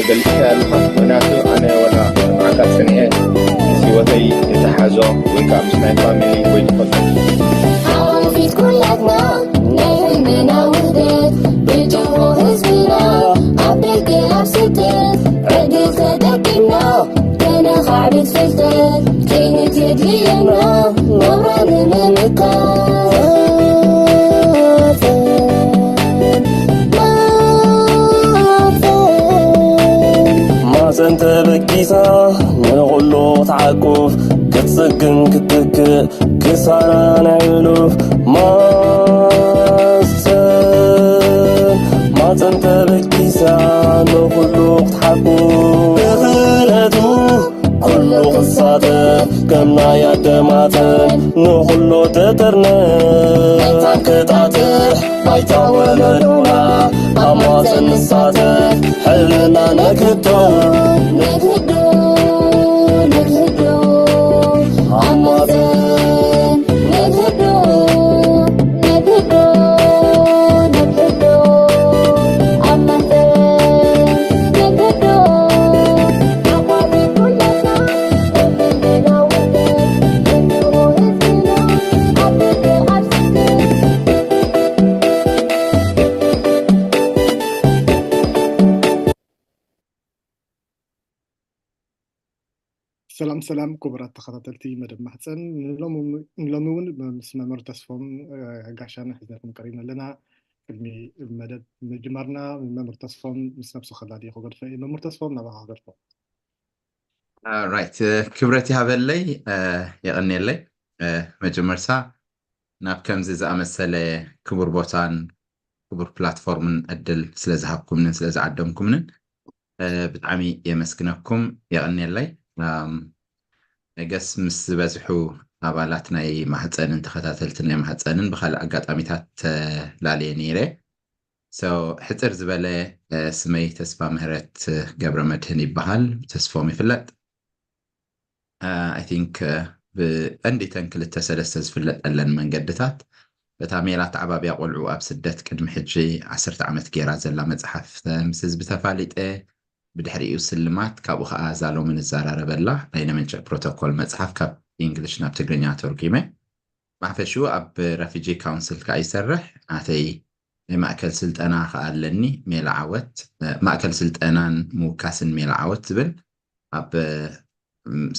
በሊዕካ ኣለኻ። ምኽንያቱ ኣነ ወላ ዓንካ ጽኒዐ ምስ ህይወተይ የተሓዞ ወይ ከዓ ምስ ናይ ፋሚሊ ወይ ዝኾነ ሓቆፊት ኩላትና ናይ ህልምና ውህደት ብጅሆ ህዝብና ኣብ ደገ ኣብ ስደት ዕድል ተጠቂምና ተነኻዕብት ፍልጠት ከይንት የድልየና ናብራ ንምምካት ማፀን ተበጊሳ ንኹሉ ክትዓቁፍ ክትፅግን ክትትክእ ክሳራ ናይ ሕሉፍ ማፀን ማፀን ተበጊሳ ንኹሉ ክትሓቁፍ ብኽእለቱ ኩሉ ክሳተፍ ከም ናይ ኣደማተን ንኹሉ ተጠርነፍ መታን ክጣጥሕ ባይታ ወለዶና ኣብ ማፀን ንሳተፍ ሕልና ነግህዶ ነግህዶ ነግህዶ ኣብ ማፀን ነግህዶ ነግህዶ ነግህዶ ኣብ ማፀን ነግህዶ ሰላም ሰላም ክቡራት ተኸታተልቲ መደብ ማሕፀን፣ ንሎሚ እውን ምስ መምህር ተስፎም ጋሻነ ሒዝናልኩም ቀሪብና ኣለና። ቅድሚ መደብ ምጅማርና መምህር ተስፎም ምስ ነብሱ ከላዲ ክገድፎ እዩ። መምህር ተስፎም ናባኻ ክገድፎ። ራይት፣ ክብረት ይሃበለይ፣ የቐንየለይ። መጀመርታ ናብ ከምዚ ዝኣመሰለ ክቡር ቦታን ክቡር ፕላትፎርምን ዕድል ስለ ዝሃብኩምንን ስለ ዝዓደምኩምንን ብጣዕሚ የመስግነኩም፣ የቐንየለይ። ገስ ምስ ዝበዝሑ ኣባላት ናይ ማህፀንን ተኸታተልቲ ናይ ማህፀንን ብካልእ ኣጋጣሚታት ተላልየ ነይረ። ሕፅር ዝበለ ስመይ ተስፋ ምህረት ገብረ መድህን ይበሃል፣ ተስፎም ይፍለጥ። I think ብቀንዲ ተን ክልተ ሰለስተ ዝፍለጠለን መንገድታት በታ ሜላ ተዓባብያ ቆልዑ ኣብ ስደት ቅድሚ ሕጂ ዓሰርተ ዓመት ገይራ ዘላ መፅሓፍ ምስ ህዝቢ ተፋሊጠ፣ ብድሕሪኡ ስልማት፣ ካብኡ ከዓ እዛ ሎሚ ንዘራረበላ ናይ ነመንጨ ፕሮቶኮል መፅሓፍ ካብ ኢንግሊሽ ናብ ትግርኛ ተርጉመ። ብሓፈሽኡ ኣብ ረፊጂ ካውንስል ከዓ ይሰርሕ። ናተይ ናይ ማእከል ስልጠና ከዓ ኣለኒ፣ ሜላ ዓወት፣ ማእከል ስልጠናን ምውካስን ሜላ ዓወት ዝብል ኣብ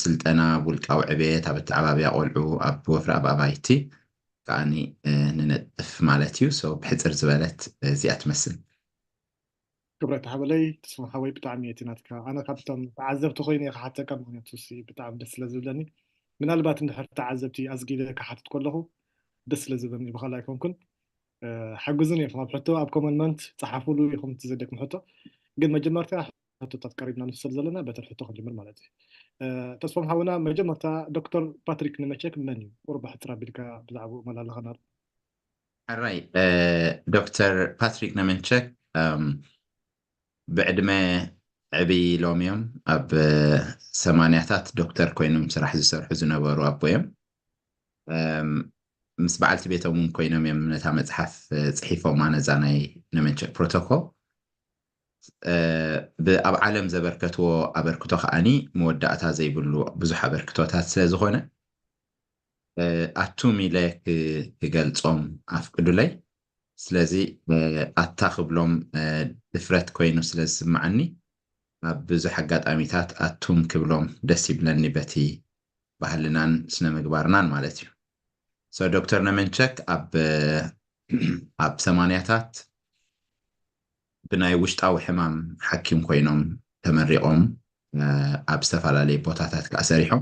ስልጠና ውልቃዊ ዕቤት፣ ኣብ ኣተዓባብያ ቆልዑ፣ ኣብ ወፍሪ ኣብ ኣባይቲ ከዓኒ ንነጥፍ ማለት እዩ። ብሕፅር ዝበለት እዚኣ ትመስል። ክብረት ሓበለይ ተስፋ ሓወይ ብጣዕሚ እቲ ናትካ ኣነ ካብቶም ተዓዘብቲ ኮይኑ እየ ክሓተካ ምክንያቱ ሲ ብጣዕሚ ደስ ስለ ዝብለኒ ምናልባት እንድሕር ተዓዘብቲ ኣዝጊለ ክሓትት ከለኹ ደስ ስለ ዝብለኒ ብኻላ ኣይኮንኩን ሓግዙን ኢኹም ኣብ ሕቶ ኣብ ኮመንመንት ፀሓፉሉ ኢኹም እቲ ዘድለኩም ሕቶ ግን መጀመርታ ሕቶታት ቀሪብና ንስል ዘለና በተን ሕቶ ክንጅምር ማለት እዩ ተስፎም ሓውና መጀመርታ ዶክተር ፓትሪክ ንመቸክ መን እዩ ቁርባ ሕፅር ኣቢልካ ብዛዕባኡ መላለኸና ሕራይ ዶክተር ፓትሪክ ነመንቸክ ብዕድመ ዕብይ ኢሎም እዮም ኣብ ሰማንያታት ዶክተር ኮይኖም ስራሕ ዝሰርሑ ዝነበሩ ኣቦ እዮም ምስ በዓልቲ ቤቶም እውን ኮይኖም እዮም ነታ መፅሓፍ ፅሒፎማ ነዛ ናይ ነመንቸክ ፕሮቶኮል ኣብ ዓለም ዘበርከትዎ ኣበርክቶ ከዓኒ መወዳእታ ዘይብሉ ብዙሕ ኣበርክቶታት ስለ ዝኾነ ኣቱም ኢለ ክገልፆም ኣፍቅዱለይ ስለዚ ኣታ ክብሎም ድፍረት ኮይኑ ስለ ዝስምዓኒ ኣብ ብዙሕ ኣጋጣሚታት ኣቱም ክብሎም ደስ ይብለኒ በቲ ባህልናን ስነ ምግባርናን ማለት እዩ ዶክተር ነመንቸክ ኣብ ኣብ ሰማንያታት ብናይ ውሽጣዊ ሕማም ሓኪም ኮይኖም ተመሪቖም ኣብ ዝተፈላለየ ቦታታት ከዓ ሰሪሖም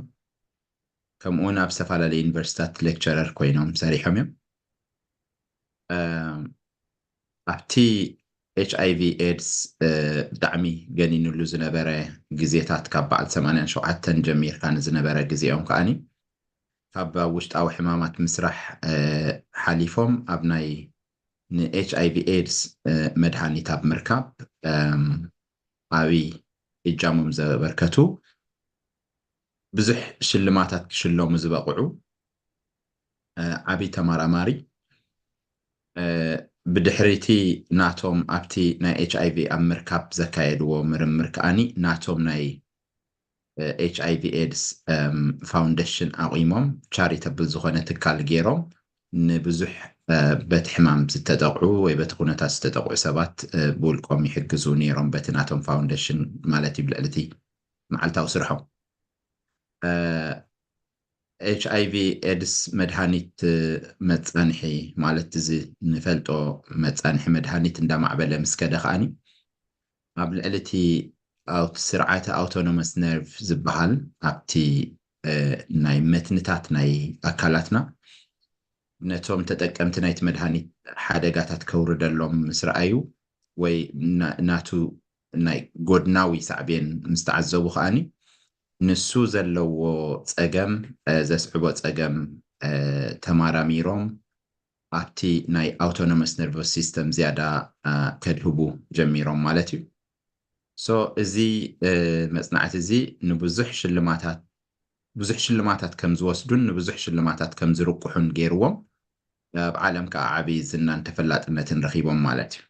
ከምኡውን ኣብ ዝተፈላለየ ዩኒቨርሲታት ሌክቸረር ኮይኖም ሰሪሖም እዮም ኣብቲ ኤች ኣይቪ ኤድስ ብጣዕሚ ገኒንሉ ዝነበረ ግዜታት ካብ በዓል ሰማንያን ሸውዓተን ጀሚርካ ንዝነበረ ግዜኦም ከዓኒ ካብ ኣብ ውሽጣዊ ሕማማት ምስራሕ ሓሊፎም ኣብ ናይ ንኤች ኣይቪ ኤድስ መድሃኒት ኣብ ምርካብ ዓብይ እጃሞም ዘበርከቱ ብዙሕ ሽልማታት ክሽለሙ ዝበቕዑ ዓብይ ተመራማሪ ብድሕሪቲ ናቶም ኣብቲ ናይ ኤች ኣይ ቪ ኣብ ምርካብ ዘካየድዎ ምርምር ከኣኒ ናቶም ናይ ኤች ኣይ ቪ ኤድስ ፋውንዴሽን ኣቑሞም ቻሪተብል ዝኾነ ትካል ገይሮም ንብዙሕ በቲ ሕማም ዝተጠቕዑ ወይ በቲ ኩነታት ዝተጠቕዑ ሰባት ብውልቆም ይሕግዙ ነይሮም በቲ ናቶም ፋውንዴሽን ማለት እዩ ብልዕልቲ መዓልታዊ ስርሖም። ኤች ኣይ ቪ ኤድስ መድሃኒት መጻንሒ ማለት እዚ ንፈልጦ መጻንሒ መድሃኒት እንዳማዕበለ ምስ ከደ ከኣኒ ኣብ ልዕሊ እቲ ስርዓተ ኣውቶኖመስ ነርቭ ዝበሃል ኣብቲ ናይ መትንታት ናይ ኣካላትና ነቶም ተጠቀምቲ ናይቲ መድሃኒት ሓደጋታት ከውርደሎም ምስ ረኣዩ ወይ ናቱ ናይ ጎድናዊ ሳዕቤን ምስ ተዓዘቡ ከኣኒ ንሱ ዘለዎ ጸገም ዘስዕቦ ጸገም ተማራሚሮም ኣብቲ ናይ ኣውቶኖመስ ነርቨስ ሲስተም ዝያዳ ከድህቡ ጀሚሮም ማለት እዩ። ሶ እዚ መጽናዕቲ እዚ ንብዙሕ ሽልማታት ብዙሕ ሽልማታት ከም ዝወስዱን ንብዙሕ ሽልማታት ከም ዝርቁሑን ገይርዎም ኣብ ዓለም ከዓ ዓብዪ ዝናን ተፈላጥነትን ረኺቦም ማለት እዩ።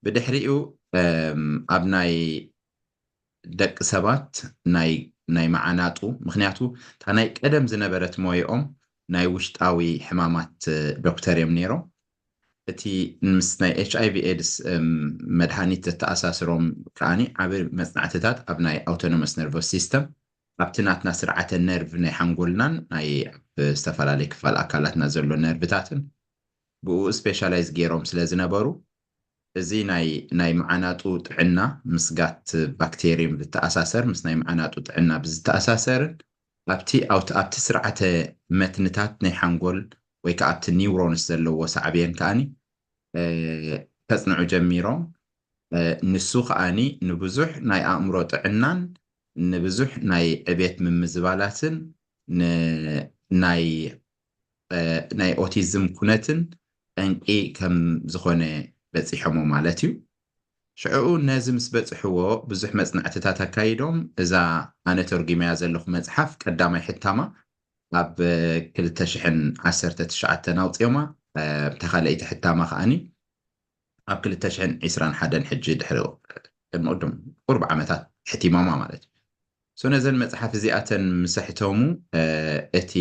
ብድሕሪኡ ኣብ ናይ ደቂ ሰባት ናይ ናይ መዓናጡ ምክንያቱ እታ ናይ ቀደም ዝነበረት ሞየኦም ናይ ውሽጣዊ ሕማማት ዶክተር እዮም ነይሮም። እቲ ምስ ናይ ኤች ኣይ ቪ ኤድስ መድሃኒት ዘተኣሳስሮም ከዓኒ ዓቢ መጽናዕትታት ኣብ ናይ ኣውቶኖመስ ነርቨስ ሲስተም ኣብቲ ናትና ስርዓተ ነርቭ ናይ ሓንጎልናን ናይ ኣብ ዝተፈላለየ ክፋል ኣካላትና ዘሎ ነርቭታትን ብኡ ስፔሻላይዝ ገይሮም ስለ ዝነበሩ እዚ ናይ ናይ መዓናጡ ጥዕና ምስጋት ባክቴሪየም ዝተኣሳሰር ምስ ናይ መዓናጡ ጥዕና ብዝተኣሳሰርን ኣብቲ ኣብቲ ስርዓተ መትንታት ናይ ሓንጎል ወይ ከዓ ኣብቲ ኒውሮንስ ዘለዎ ሳዕብየን ከዓኒ ከፅንዑ ጀሚሮም። ንሱ ከዓኒ ንብዙሕ ናይ ኣእምሮ ጥዕናን ንብዙሕ ናይ ዕቤት ምምዝባላትን ናይ ናይ ኦቲዝም ኩነትን ጠንቂ ከም ዝኾነ በፂሖሞ ማለት እዩ። ሽዕኡ ነዚ ምስ በፅሕዎ ብዙሕ መፅናዕትታት ኣካይዶም እዛ ኣነ ተርጉመያ ዘለኹ መፅሓፍ ቀዳማይ ሕታማ ኣብ ክልተ ሽሕን ዓሰርተ ትሽዓተን ኣውፅኦማ። እታ ካልኣይቲ ሕታማ ከዓኒ ኣብ ክልተ ሽሕን ዕስራን ሓደን ሕጂ ድሕሪ ቅድሚ ቅድም ቁርብ ዓመታት ሕቲሞማ ማለት እዩ። ሶ ነዘን መፅሓፍ እዚኣተን ምስ ኣሕተሙ እቲ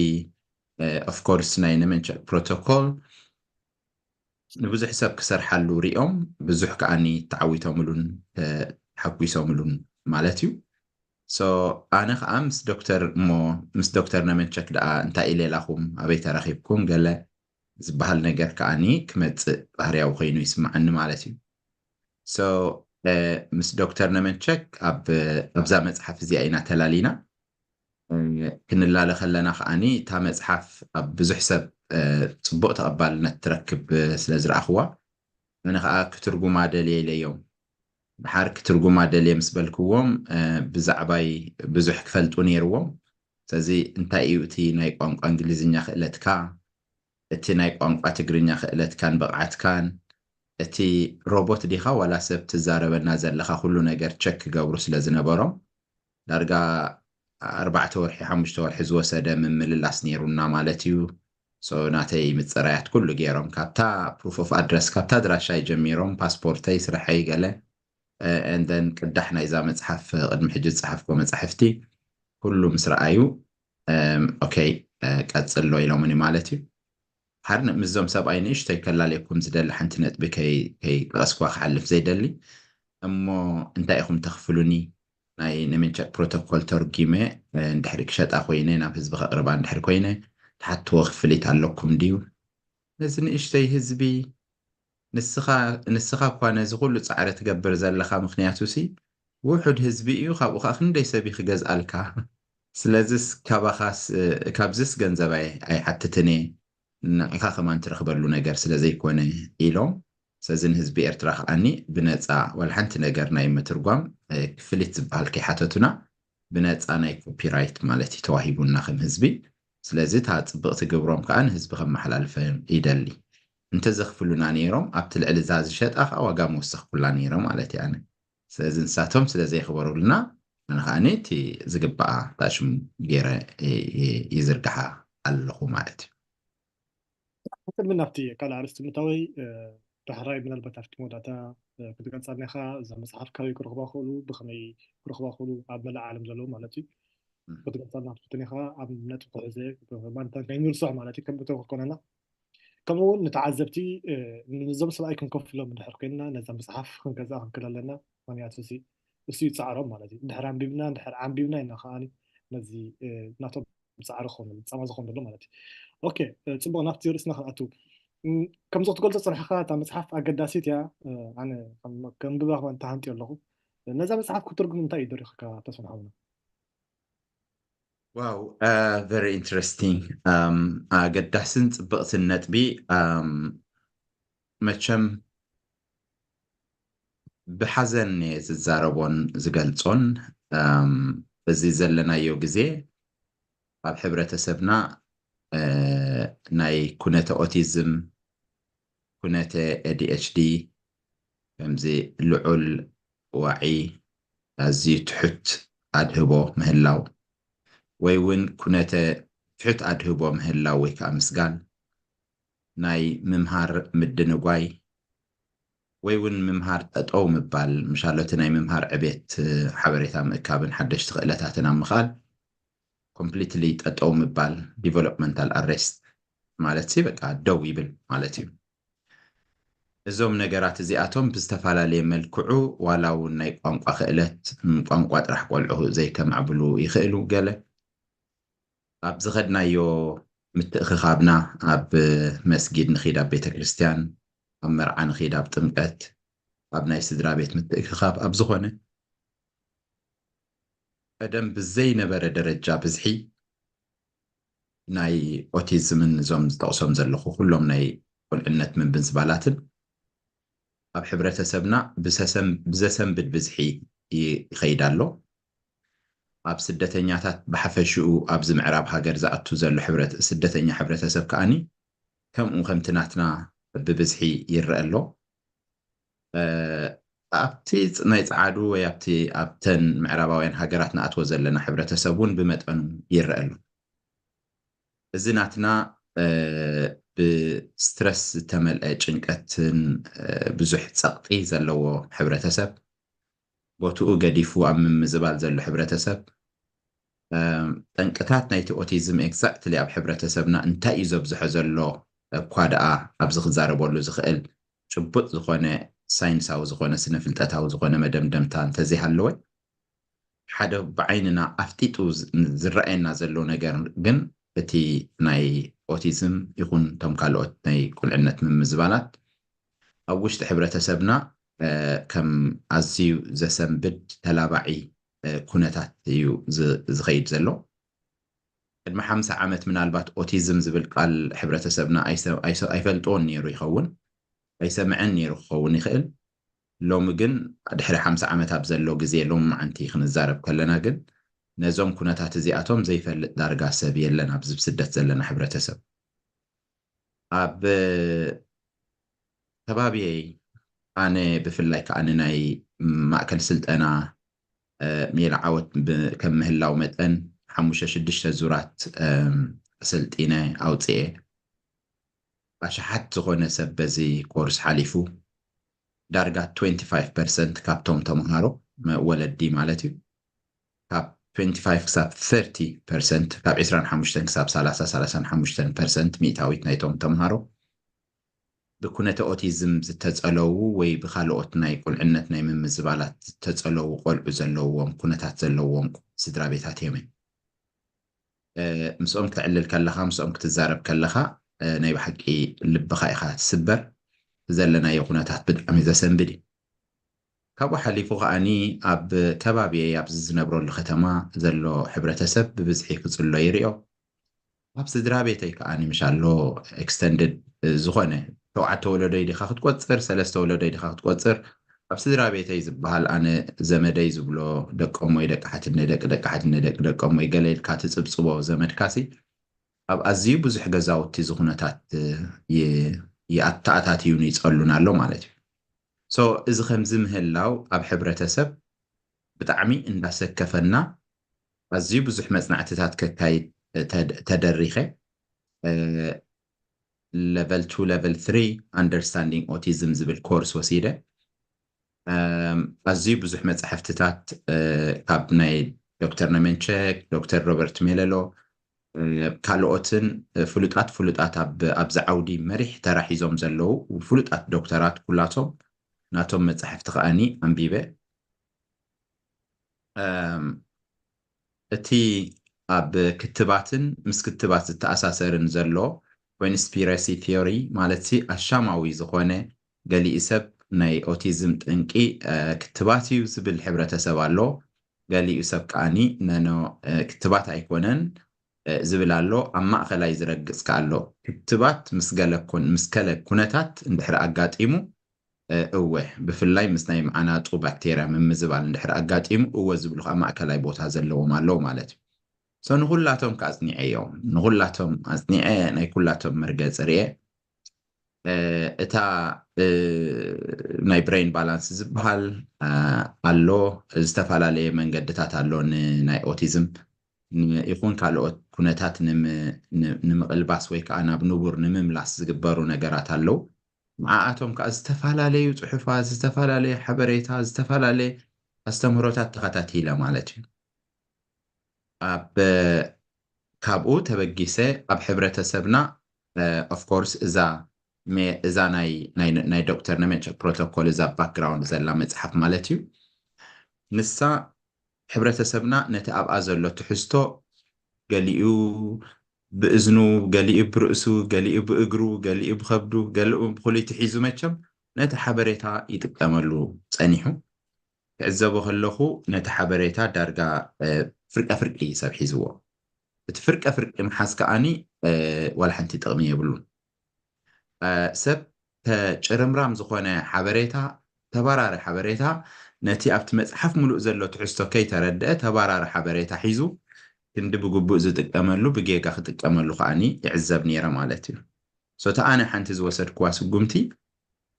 ኦፍኮርስ ናይ ነመንቸክ ፕሮቶኮል ንብዙሕ ሰብ ክሰርሓሉ ሪኦም ብዙሕ ከዓኒ ተዓዊቶምሉን ተሓጒሶምሉን ማለት እዩ። ሶ ኣነ ከዓ ምስ ዶክተር እሞ ምስ ዶክተር ነመንቸክ ደኣ እንታይ ኢለ ኢላኹም ኣበይ ተራኺብኩም ገለ ዝበሃል ነገር ከዓኒ ክመፅእ ባህርያዊ ኮይኑ ይስምዓኒ ማለት እዩ። ሶ ምስ ዶክተር ነመንቸክ ኣብዛ መፅሓፍ እዚኣ ኢና ተላሊና። ክንላለ ከለና ከዓኒ እታ መፅሓፍ ኣብ ብዙሕ ሰብ ፅቡቕ ተቐባልነት ትረክብ ስለ ዝረኣኽዋ ኣነ ከዓ ክትርጉማ ደልየ ኢለዮም። ድሓር ክትርጉማ ደልየ ምስ በልክዎም ብዛዕባይ ብዙሕ ክፈልጡ ነይርዎም። ስለዚ እንታይ እዩ እቲ ናይ ቋንቋ እንግሊዝኛ ክእለትካ እቲ ናይ ቋንቋ ትግርኛ ክእለትካን ብቕዓትካን እቲ ሮቦት ዲኻ ዋላ ሰብ ትዛረበና ዘለኻ ኩሉ ነገር ቸክ ክገብሩ ስለ ዝነበሮም ዳርጋ ኣርባዕተ ወርሒ ሓሙሽተ ወርሒ ዝወሰደ ምምልላስ ነይሩና ማለት እዩ። ሶ ናተይ ምፅራያት ኩሉ ገይሮም ካብታ ፕሩፍ ኦፍ ኣድረስ ካብታ ድራሻይ ጀሚሮም ፓስፖርተይ ስርሐይ ገለ and then ቅዳሕ ናይዛ መፅሓፍ ቅድሚ ሕጂ ዝፀሓፍኮ መፃሕፍቲ ኩሉ ምስ ረኣዩ ኦኬ ቀፅሎ ኢሎምኒ ማለት እዩ። ሓር ምስዞም ሰብኣይ ንእሽተይ ከላለየኩም ዝደሊ ሓንቲ ነጥቢ ከይጠቐስኩዋ ክሓልፍ ዘይደሊ እሞ እንታይ ኢኹም ተኽፍሉኒ ናይ ነመንቸክ ፕሮቶኮል ተርጊመ እንድሕሪ ክሸጣ ኮይነ ናብ ህዝቢ ከቕርባ እንድሕሪ ኮይነ ትሓትዎ ክፍሊት ኣለኩም ድዩ? ነዚ ንእሽተይ ህዝቢ ንስኻ እኳ ነዚ ኩሉ ጻዕሪ ትገብር ዘለኻ ምኽንያቱ ሲ ውሑድ ህዝቢ እዩ ካብኡ ከዓ ክንደይ ሰብ ክገዝኣልካ ስለዚስ ካባኻስ ካብዚስ ገንዘብ ኣይሓትትን እየ ንዕኻ ከማን ትረኽበሉ ነገር ስለ ዘይኮነ ኢሎም ስለዚ ንህዝቢ ኤርትራ ከዓኒ ብነፃ ዋላ ሓንቲ ነገር ናይ ምትርጓም ክፍሊት ዝበሃል ከይሓተቱና ብነፃ ናይ ኮፒራይት ማለት እዩ ተዋሂቡና ከም ህዝቢ ስለዚ እታ ፅብቕቲ ግብሮም ከዓ ንህዝቢ ከመሓላልፈ ይደሊ እንተዘኽፍሉና ነይሮም ኣብቲ ልዕሊ እዛ ዝሸጣ ከዓ ዋጋ መወሰኽኩላ ነይረ ማለት እየ ኣነ ስለዚ ንሳቶም ስለ ዘይኽበሩልና ኣነ ከዓ እቲ ዝግባኣ ታሽሙ ገይረ ይዝርግሓ ኣለኹ ማለት እዩ ቅድሚ ናብቲ ካልእ ኣርስቲ ምታወይ ዳሕራይ ምናልባት ኣብቲ መወዳእታ ክትገልፃልና ኢኻ፣ እዛ መፅሓፍ ካበይ ክረኽባ ክእሉ፣ ብኸመይ ክረኽባ ክእሉ፣ ኣብ መላእ ዓለም ዘለዉ ማለት እዩ። ክትገልፃልና ክትፍትን ኢኻ። ኣብ ነጥቢ ክሕዘ ማለት ናይ ንርሶሕ ማለት እዩ፣ ከም እቶም ክኮነና ከምኡ እውን ንተዓዘብቲ፣ ነዞም ሰብኣይ ክንከፍሎም እንድሕር ኮይንና ነዛ መፅሓፍ ክንገዝኣ ክንክእል ኣለና። ምክንያቱ እሱ እዩ ፃዕሮም ማለት እዩ። እንድሕር ኣንቢብና እንድሕር ዓንቢብና ኢና ከዓኒ ነዚ ናቶም ፃዕሪ ክኾኑ ፃማ ዝኾኑ ዘሎ ማለት እዩ። ኦኬ፣ ፅቡቅ፣ ናብቲ ርእስና ክንኣቱ። ከምዚ ክትገልፆ ፅናሕካ እታ መፅሓፍ ኣገዳሲት እያ። ኣነ ከንብባ ከ ተሃንጥዮ ኣለኹ። ነዛ መፅሓፍ ክትርጉም እንታይ እዩ ደሪኽካ ተስፋ ንሓውና? Wow, very interesting. ኣገዳስን ፅብቕትን ነጥቢ። መቸም ብሓዘን እየ ዝዛረቦን ዝገልፆን። እዚ ዘለናዮ ግዜ ኣብ ሕብረተሰብና ናይ ኩነተ ኦቲዝም፣ ኩነተ ኤ ዲ ኤች ዲ፣ ከምዚ ልዑል ዋዒ፣ ኣዝዩ ትሑት ኣድህቦ ምህላው፣ ወይ እውን ኩነተ ትሑት ኣድህቦ ምህላው ወይ ከዓ ምስጋል፣ ናይ ምምሃር ምድንጓይ ወይ እውን ምምሃር ጠጠው ምባል፣ ምሻሎቲ ናይ ምምሃር ዕቤት ሓበሬታ ምእካብን ሓደሽቲ ክእለታትን ኣብ ምኽኣል ኮምፕሊትሊ ጠጠው ምባል፣ ዲቨሎፕመንታል ኣሬስት ማለት ሲ በቃ ደው ይብል ማለት እዩ። እዞም ነገራት እዚኣቶም ብዝተፈላለየ መልክዑ ዋላ እውን ናይ ቋንቋ ክእለት፣ ቋንቋ ጥራሕ ቆልዑ ዘይከማዕብሉ ይኽእሉ። ገለ ኣብ ዝኸድናዮ ምትእኽኻብና፣ ኣብ መስጊድ ንኺድ፣ ኣብ ቤተ ክርስቲያን፣ ኣብ መርዓ ንኺድ፣ ኣብ ጥምቀት፣ ኣብ ናይ ስድራ ቤት ምትእኽኻብ፣ ኣብ ዝኾነ ቀደም ብዘይነበረ ደረጃ ብዝሒ ናይ ኦቲዝምን እዞም ዝጠቕሶም ዘለኹ ኩሎም ናይ ቁልዕነት ምብንዝባላትን ኣብ ሕብረተሰብና ብዘሰንብድ ብዝሒ ይኸይድ ኣሎ። ኣብ ስደተኛታት ብሓፈሽኡ ኣብዚ ምዕራብ ሃገር ዝኣቱ ዘሎ ስደተኛ ሕብረተሰብ ከዓኒ ከምኡ ከምቲ ናትና ብብዝሒ ይረአ ኣሎ። ኣብቲ ናይ ፃዓዱ ወይ ኣብቲ ኣብተን ምዕራባውያን ሃገራት ንኣትዎ ዘለና ሕብረተሰብ እውን ብመጠኑ ይረአ ኣሎ። እዚ ናትና ብስትረስ ዝተመልአ ጭንቀትን ብዙሕ ፀቕጢ ዘለዎ ሕብረተሰብ፣ ቦትኡ ገዲፉ ኣብ ምምዝባል ዘሎ ሕብረተሰብ፣ ጠንቅታት ናይቲ ኦቲዝም ኤግዛክትሊ ኣብ ሕብረተሰብና እንታይ እዩ ዘብዝሖ ዘሎ እኳ ደኣ ኣብዚ ክዛረበሉ ዝኽእል ጭቡጥ ዝኾነ ሳይንሳዊ ዝኾነ ስነ ፍልጠታዊ ዝኾነ መደምደምታ እንተዘይሃለወ፣ ሓደ ብዓይንና ኣፍጢጡ ዝረኣየና ዘሎ ነገር ግን እቲ ናይ ኦቲዝም ይኹን እቶም ካልኦት ናይ ቁልዕነት ምምዝባላት ኣብ ውሽጢ ሕብረተሰብና ከም ኣዝዩ ዘሰንብድ ተላባዒ ኩነታት እዩ ዝኸይድ ዘሎ። ቅድሚ ሓምሳ ዓመት ምናልባት ኦቲዝም ዝብል ቃል ሕብረተሰብና ኣይፈልጥዎን ነይሩ ይኸውን፣ ኣይሰምዐን ነይሩ ክኸውን ይኽእል። ሎሚ ግን ድሕሪ ሓምሳ ዓመት ኣብ ዘሎ ግዜ ሎም መዓንቲ ክንዛረብ ከለና ግን ነዞም ኩነታት እዚኣቶም ዘይፈልጥ ዳርጋ ሰብ የለን ኣብዚ ብስደት ዘለና ሕብረተሰብ። ኣብ ከባቢየይ ኣነ ብፍላይ ከዓ ንናይ ማእከል ስልጠና ሜላ ዓወት ከም ምህላው መጠን ሓሙሽተ ሽዱሽተ ዙራት ኣሰልጢነ ኣውፅኤ። ኣሽሓት ዝኾነ ሰብ በዚ ኮርስ ሓሊፉ። ዳርጋ ትዌንቲ ፋይቭ ፐርሰንት ካብቶም ተምሃሮ ወለዲ ማለት እዩ፣ ካብ ትዌንቲ ፋይቭ ክሳብ ሰርቲ ፐርሰንት፣ ካብ ዕስራን ሓሙሽተን ክሳብ ሰላሳ፣ ሰላሳን ሓሙሽተን ፐርሰንት ሚእታዊት ናይቶም ተምሃሮ ብኩነተ ኦቲዝም ዝተጸለዉ ወይ ብኻልኦት ናይ ቁልዕነት ናይ ምምዝባላት ዝተጸለዉ ቆልዑ ዘለዎም ኩነታት ዘለዎም ስድራ ቤታት እዮም። ምስኦም ክተዕልል ከለኻ፣ ምስኦም ክትዛረብ ከለኻ ናይ ብሓቂ ልብኻ ኢኻ ትስበር። ዘለናዮ ኩነታት ብጣዕሚ ዘሰንብድ እዩ። ካብኡ ሓሊፉ ከዓኒ ኣብ ከባቢየይ ኣብዚ ዝነብረሉ ከተማ ዘሎ ሕብረተሰብ ብብዝሒ ክጽሎ ይርዮ። ኣብ ስድራ ቤተይ ከዓኒ ምሻሎ ኤክስተንድድ ዝኾነ ሸውዓተ ወለዶይ ዲኻ ክትቆጽር፣ ሰለስተ ወለዶይ ዲኻ ክትቆጽር፣ ኣብ ስድራ ቤተይ ዝበሃል ኣነ ዘመደይ ዝብሎ ደቆም ወይ ደቂ ሓትነይ ደቂ ደቂ ሓትነይ ደቂ ደቆም ወይ ገለ ኢልካ ትጽብጽቦ ዘመድካሲ ኣብ ኣዝዩ ብዙሕ ገዛውቲ ዝኹነታት ይኣተኣታትዩን ይጸሉን ኣሎ ማለት እዩ። ሶ እዚ ከምዚ ምህላው ኣብ ሕብረተሰብ ብጣዕሚ እንዳሰከፈና ኣዝዩ ብዙሕ መጽናዕትታት ከካይድ ተደሪኸ level two level three understanding autism ዝብል ኮርስ ወሲደ። ኣዝዩ ብዙሕ መፅሕፍትታት ካብ ናይ ዶክተር ነመንቸክ፣ ዶክተር ሮበርት ሜለሎ፣ ካልኦትን ፍሉጣት ፍሉጣት ኣብዚ ዓውዲ መሪሕ ተራ ሒዞም ዘለዉ ፍሉጣት ዶክተራት ኩላቶም ናቶም መፃሕፍቲ ከዓኒ ኣንቢበ። እቲ ኣብ ክትባትን ምስ ክትባት ዝተኣሳሰርን ዘሎ ኮንስፒረሲ ቲዮሪ ማለት ኣሻማዊ ዝኾነ፣ ገሊኡ ሰብ ናይ ኦቲዝም ጠንቂ ክትባት እዩ ዝብል ሕብረተሰብ ኣሎ። ገሊኡ ሰብ ከዓኒ ነኖ ክትባት ኣይኮነን ዝብል ኣሎ። ኣብ ማእኸላይ ዝረግጽ ከ ኣሎ። ክትባት ምስ ገለ ኩነታት እንድሕር ኣጋጢሙ እወ፣ ብፍላይ ምስ ናይ መዓናጡ ባክቴርያ ምምዝባል እንድሕር ኣጋጢሙ እወ ዝብሉ ከዓ ማእከላይ ቦታ ዘለዎም ኣለዉ ማለት እዩ። ንኹላቶም ከ ኣፅኒዐ እዮም። ንኹላቶም ኣፅኒዐ ናይ ኩላቶም መርገፂ ርኤ። እታ ናይ ብሬን ባላንስ ዝበሃል ኣሎ። ዝተፈላለየ መንገድታት ኣሎ ንናይ ኦቲዝም ይኹን ካልኦት ኩነታት ንምቕልባስ ወይ ከዓ ናብ ንቡር ንምምላስ ዝግበሩ ነገራት ኣለዉ። ንዓኣቶም ከዓ ዝተፈላለዩ ፅሑፋት፣ ዝተፈላለየ ሓበሬታ፣ ዝተፈላለየ ኣስተምህሮታት ተኸታቲለ ማለት እዩ። ኣብ ካብኡ ተበጊሰ ኣብ ሕብረተሰብና ኦፍኮርስ እዛ እዛ ናይ ዶክተር ነመንቸክ ፕሮቶኮል እዛ ባክግራውንድ ዘላ መፅሓፍ ማለት እዩ። ንሳ ሕብረተሰብና ነቲ ኣብኣ ዘሎ ትሕዝቶ ገሊኡ ብእዝኑ፣ ገሊኡ ብርእሱ፣ ገሊኡ ብእግሩ፣ ገሊኡ ብኸብዱ፣ ገሊኡ ብኹሊት ሒዙ መቸም ነቲ ሓበሬታ ይጥቀመሉ ጸኒሑ። ክዕዘቦ ከለኹ ነቲ ሓበሬታ ዳርጋ ፍርቀ ፍርቂ ሰብ ሒዝዎ። እቲ ፍርቀ ፍርቂ ምሓዝ ከኣኒ ዋላ ሓንቲ ጥቕሚ የብሉን። ሰብ ተጭርምራም ዝኾነ ሓበሬታ፣ ተባራሪ ሓበሬታ፣ ነቲ ኣብቲ መጽሓፍ ምሉእ ዘሎ ትሕዝቶ ከይተረድአ ተባራሪ ሓበሬታ ሒዙ ክንዲ ብግቡእ ዝጥቀመሉ ብጌጋ ክጥቀመሉ ከኣኒ ይዕዘብ ነይረ ማለት እዩ። ሶ እቲ ኣነ ሓንቲ ዝወሰድክዋ ስጉምቲ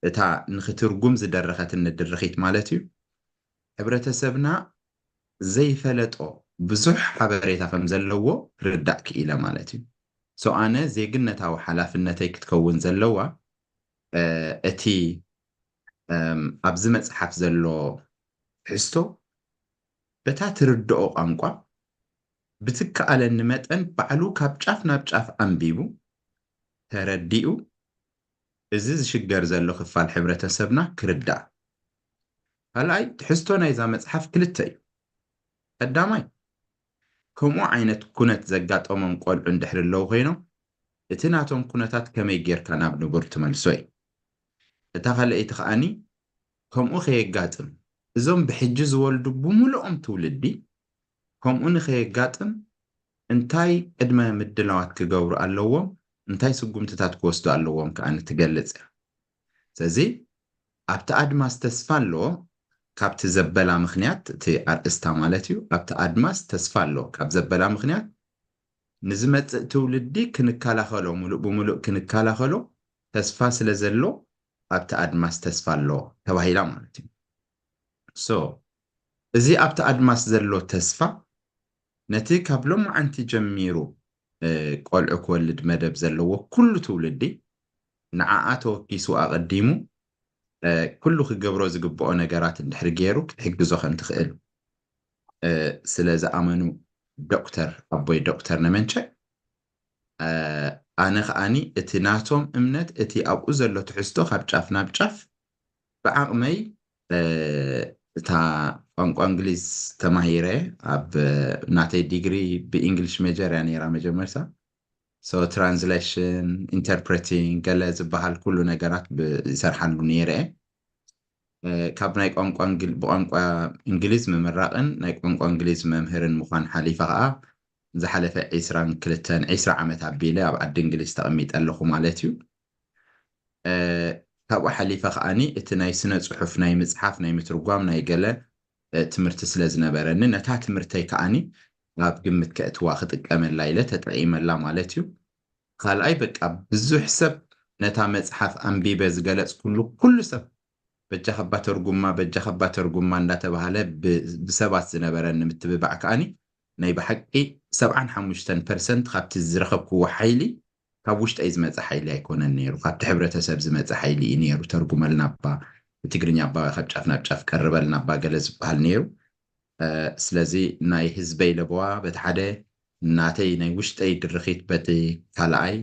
እታ ንክትርጉም ዝደረኸትኒ ድርኺት ማለት እዩ። ሕብረተሰብና ዘይፈለጦ ብዙሕ ሓበሬታ ከም ዘለዎ ርዳእ ክኢለ ማለት እዩ። ሶ ኣነ ዜግነታዊ ሓላፍነተይ ክትከውን ዘለዋ እቲ ኣብዚ መፅሓፍ ዘሎ ትሕዝቶ በታ ትርድኦ ቋንቋ ብትከኣለኒ መጠን ባዕሉ ካብ ጫፍ ናብ ጫፍ ኣንቢቡ ተረዲኡ እዚ ዝሽገር ዘሎ ክፋል ሕብረተሰብና ክርዳእ። ካልኣይ ትሕዝቶ ናይዛ መፅሓፍ ክልተ እዩ። ቀዳማይ ከምኡ ዓይነት ኩነት ዘጋጠሞም ቆልዑ እንድሕር ኣለዉ ኮይኖም እቲ ናቶም ኩነታት ከመይ ጌርካ ናብ ንቡር ትመልሶ እዩ። እታ ካልኣይቲ ከኣኒ ከምኡ ከየጋጥም እዞም ብሕጂ ዝወልዱ ብምልኦም ትውልዲ ከምኡ ንኸየጋጥም እንታይ ቅድመ ምድላዋት ክገብሩ ኣለዎም፣ እንታይ ስጉምትታት ክወስዱ ኣለዎም ከኣ ትገልጽ እያ። ስለዚ ኣብቲ ኣድማስ ተስፋ ኣሎ ካብቲ ዘበላ ምኽንያት፣ እቲ ኣርእስታ ማለት እዩ፣ ኣብቲ ኣድማስ ተስፋ ኣሎ ካብ ዘበላ ምኽንያት ንዝመጽእ ትውልዲ ክንከላኸሎ፣ ሙሉእ ብሙሉእ ክንከላኸሎ ተስፋ ስለ ዘሎ ኣብቲ ኣድማስ ተስፋ ኣሎ ተባሂላ ማለት እዩ። ሶ እዚ ኣብቲ ኣድማስ ዘሎ ተስፋ ነቲ ካብ ሎማዓንቲ ጀሚሩ ቆልዑ ክወልድ መደብ ዘለዎ ኩሉ ትውልዲ ንዓኣ ተወኪሱ ኣቐዲሙ ኩሉ ክገብሮ ዝግብኦ ነገራት እንድሕር ገይሩ ክትሕግዞ ከም ትኽእል ስለ ዝኣመኑ ዶክተር ኣቦይ ዶክተር ነመንቸ ኣነ ከኣኒ እቲ ናቶም እምነት እቲ ኣብኡ ዘሎ ትሕዝቶ ካብ ጫፍ ናብ ጫፍ ብዓቕመይ እታ ቋንቋ እንግሊዝ ተማሂረ ኣብ ናተይ ዲግሪ ብእንግሊሽ ሜጀር እያ ነይራ መጀመርታ። ሶ ትራንስሌሽን፣ ኢንተርፕሬቲንግ ገለ ዝበሃል ኩሉ ነገራት ይሰርሓሉ ነይረ። ካብ ናይ ቋንቋ ብቋንቋ እንግሊዝ ምምራቕን ናይ ቋንቋ እንግሊዝ መምህርን ምዃን ሓሊፈ ከዓ ዝሓለፈ ዒስራን ክልተን ዒስራ ዓመት ኣቢለ ኣብ ዓዲ እንግሊዝ ተቐሚጠ ኣለኹ ማለት እዩ። ካብኡ ሓሊፈ ከዓኒ እቲ ናይ ስነ ፅሑፍ ናይ ምፅሓፍ ናይ ምትርጓም ናይ ገለ ትምህርቲ ስለ ዝነበረኒ ነታ ትምህርተይ ከዓኒ ኣብ ግምት ከእትዋ ክጥቀመላ ኢለ ተጠቂመላ ማለት እዩ። ካልኣይ በቃ ብዙሕ ሰብ ነታ መፅሓፍ ኣንቢበ ዝገለፅኩሉ ኩሉ ሰብ በጃኻ እባ ተርጉማ በጃኻ እባ ተርጉማ እንዳተባሃለ ብሰባት ዝነበረኒ ምትብባዕ ከዓኒ ናይ ብሓቂ ሰብዓን ሓሙሽተን ፐርሰንት ካብቲ ዝረኸብክዎ ሓይሊ ካብ ውሽጠይ ዝመፀ ሓይሊ ኣይኮነን ነይሩ፣ ካብቲ ሕብረተሰብ ዝመፀ ሓይሊ እዩ ነይሩ። ተርጉመልና እባ ብትግርኛ እባ ካብ ጫፍ ናብ ጫፍ ቀርበልና እባ ገለ ዝበሃል ነይሩ። ስለዚ ናይ ህዝበይ ለበዋ በቲ ሓደ፣ ናተይ ናይ ውሽጠይ ድርኺት በቲ ካልኣይ፣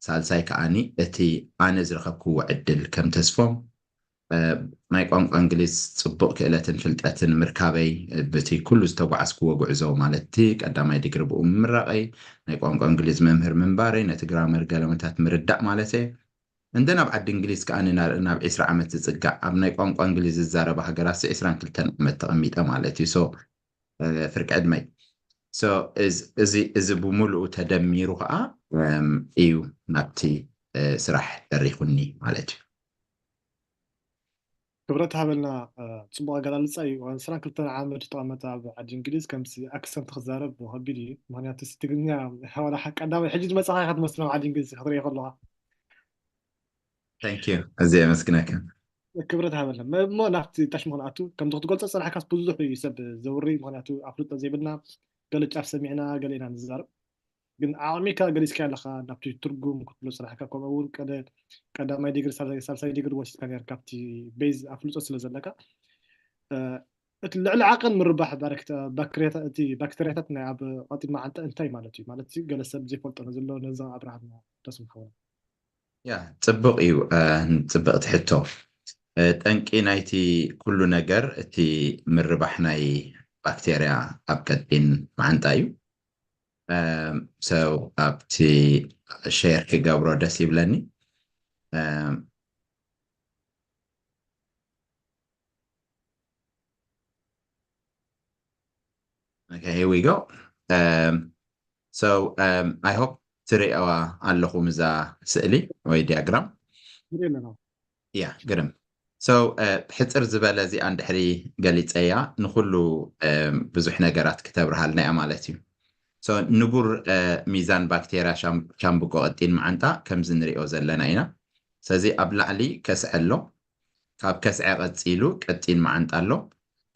ሳልሳይ ከዓኒ እቲ ኣነ ዝረኸብክዎ ዕድል ከም ተስፎም ናይ ቋንቋ እንግሊዝ ጽቡቕ ክእለትን ፍልጠትን ምርካበይ፣ ብቲ ኩሉ ዝተጓዓዝክዎ ጉዕዞ ማለት እቲ ቀዳማይ ዲግሪ ብኡ ምምራቐይ፣ ናይ ቋንቋ እንግሊዝ መምህር ምንባረይ፣ ነቲ ግራመር ገለመታት ምርዳእ ማለት እየ። እንደን ኣብ ዓዲ እንግሊዝ ከኣ ናብ ዕስራ ዓመት ዝጽጋዕ ኣብ ናይ ቋንቋ እንግሊዝ ዝዛረባ ሃገራት ዕስራን ክልተን ዓመት ተቐሚጠ ማለት እዩ። ሶ ፍርቂ ዕድመይ። እዚ ብምሉኡ ተደሚሩ ከዓ እዩ ናብቲ ስራሕ ደሪኹኒ ማለት እዩ። ክብረት ሃበልና። ጽቡቕ ኣገላልጻ እዩ። ዕስራን ክልተን ዓመት ተቐመጠ ኣብ ዓዲ እንግሊዝ ከምዚ ኣክሰንት ክዛረብ ከቢድ እዩ። ምክንያቱ ትግርኛ ዋላ ቀዳማይ ሕጂ ዝመጻኻ ኢኻ ትመስል ኣብ ዓዲ እንግሊዝ ክትሪኦ ከለኻ። Thank you። እዚ የመስግነካ። ክብረት ሃበልና። እሞ ናብቲ ታሽሙ ክንኣቱ ከምዚ ክትገልጾ ዝጸናሕካስ ብዙሕ እዩ ሰብ ዘውሪ፣ ምክንያቱ ኣፍልጦ ዘይብልና ገለ ጫፍ ሰሚዕና ገለ ኢና ንዛረብ። ግን ዓቕሚካ ገሊጽካ ኣለኻ ናብቲ ትርጉም ክትብሎ ዝጸናሕካ፣ ከምኡ እውን ቀደ ቀዳማይ ዲግሪ ሳልሳይ ሳልሳይ ዲግሪ ወሲድካ ነርካ ኣብቲ ቤዝ ኣፍልጦ ስለ ዘለካ። እቲ ልዕሊ ዓቐን ምርባሕ ባክቴርያታት ናይ ኣብ ቀጢን መዓንጣ እንታይ ማለት እዩ? ማለት ገለ ሰብ ዘይፈልጦ ዘሎ ነዚ ኣብርሃልና ደስ ምሓውና። ያ ጽቡቕ እዩ። ጽብቕቲ ሕቶ። ጠንቂ ናይቲ ኩሉ ነገር እቲ ምርባሕ ናይ ባክቴርያ ኣብ ቀጢን መዓንጣ እዩ። ሰው ኣብቲ ሼር ክገብሮ ደስ ይብለኒ። Okay, here we go. Um, so um, I hope ትሪእዋ ኣለኹም እዛ ስእሊ ወይ ዲያግራም። ያ ግርም። So ብሕፅር ዝበለ እዚኣ እንድሕሪ ገሊፀያ ንኩሉ ብዙሕ ነገራት ክተብርሃልና እያ ማለት እዩ። ንቡር ሚዛን ባክቴርያ ሻምብቆ ቀጢን መዓንጣ ከምዚ ንሪኦ ዘለና ኢና። ስለዚ ኣብ ላዕሊ ከስዐ ኣሎ። ካብ ከስዐ ቀፂሉ ቀጢን መዓንጣ ኣሎ።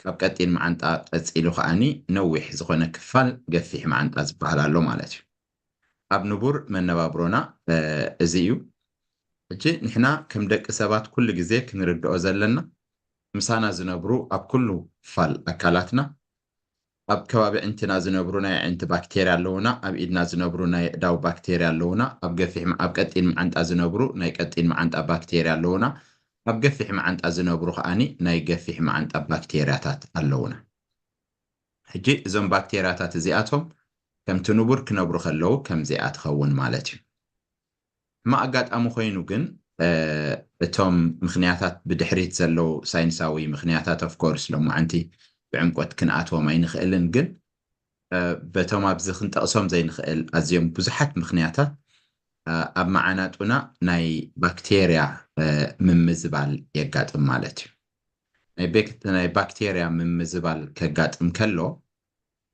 ካብ ቀጢን መዓንጣ ቀፂሉ ከዓኒ ነዊሕ ዝኾነ ክፋል ገፊሕ መዓንጣ ዝበሃል ኣሎ ማለት እዩ። ኣብ ንቡር መነባብሮና እዚ እዩ። ሕጂ ንሕና ከም ደቂ ሰባት ኩሉ ግዜ ክንርድኦ ዘለና ምሳና ዝነብሩ ኣብ ኩሉ ክፋል ኣካላትና ኣብ ከባቢ ዕንትና ዝነብሩ ናይ ኣዕንቲ ባክቴርያ ኣለውና፣ ኣብ ኢድና ዝነብሩ ናይ ኣእዳው ባክቴርያ ኣለውና፣ ኣብ ገፊሕ ኣብ ቀጢን መዓንጣ ዝነብሩ ናይ ቀጢን መዓንጣ ባክቴርያ ኣለውና፣ ኣብ ገፊሕ መዓንጣ ዝነብሩ ከዓኒ ናይ ገፊሕ መዓንጣ ባክቴርያታት ኣለውና። ሕጂ እዞም ባክቴርያታት እዚኣቶም ከምቲ ንቡር ክነብሩ ከለዉ ከምዚኣ ትኸውን ማለት እዩ። ሕማቕ ኣጋጣሚ ኮይኑ ግን እቶም ምኽንያታት ብድሕሪት ዘለዉ ሳይንሳዊ ምኽንያታት ኦፍኮርስ ሎማዓንቲ ብዕምቆት ክንኣትዎም ኣይንኽእልን፣ ግን በቶም ኣብዚ ክንጠቕሶም ዘይንኽእል ኣዝዮም ብዙሓት ምኽንያታት ኣብ መዓናጡና ናይ ባክቴርያ ምምዝባል የጋጥም ማለት እዩ። ናይ ባክቴርያ ምምዝባል ከጋጥም ከሎ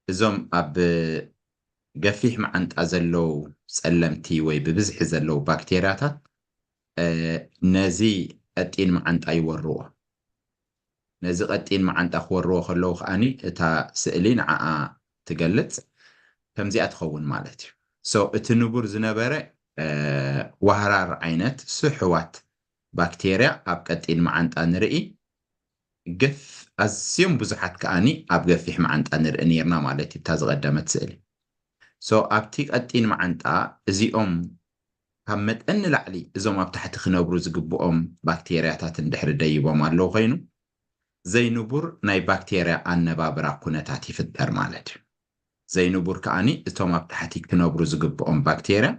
እዞም ኣብ ገፊሕ መዓንጣ ዘለዉ ጸለምቲ ወይ ብብዝሒ ዘለዉ ባክቴርያታት ነዚ ቀጢን መዓንጣ ይወርዎ። ነዚ ቀጢን መዓንጣ ክወርዎ ከለዉ ከዓኒ እታ ስእሊ ንዓኣ ትገልጽ፣ ከምዚኣ ትኸውን ማለት እዩ። So እቲ ንቡር ዝነበረ ዋህራር ዓይነት ስሕዋት ባክቴርያ ኣብ ቀጢን መዓንጣ ንርኢ፣ ግፍ ኣዝዮም ብዙሓት ከዓኒ ኣብ ገፊሕ መዓንጣ ንርኢ ነርና ማለት እዩ። እታ ዝቐደመት ስእሊ። So ኣብቲ ቀጢን መዓንጣ እዚኦም ካብ መጠን ንላዕሊ እዞም ኣብ ታሕቲ ክነብሩ ዝግብኦም ባክቴርያታት እንድሕሪ ደይቦም ኣለዉ ኮይኑ ዘይንቡር ናይ ባክቴርያ ኣነባብራ ኩነታት ይፍጠር ማለት እዩ። ዘይንቡር ከዓኒ እቶም ኣብ ታሕቲ ክነብሩ ዝግብኦም ባክቴርያ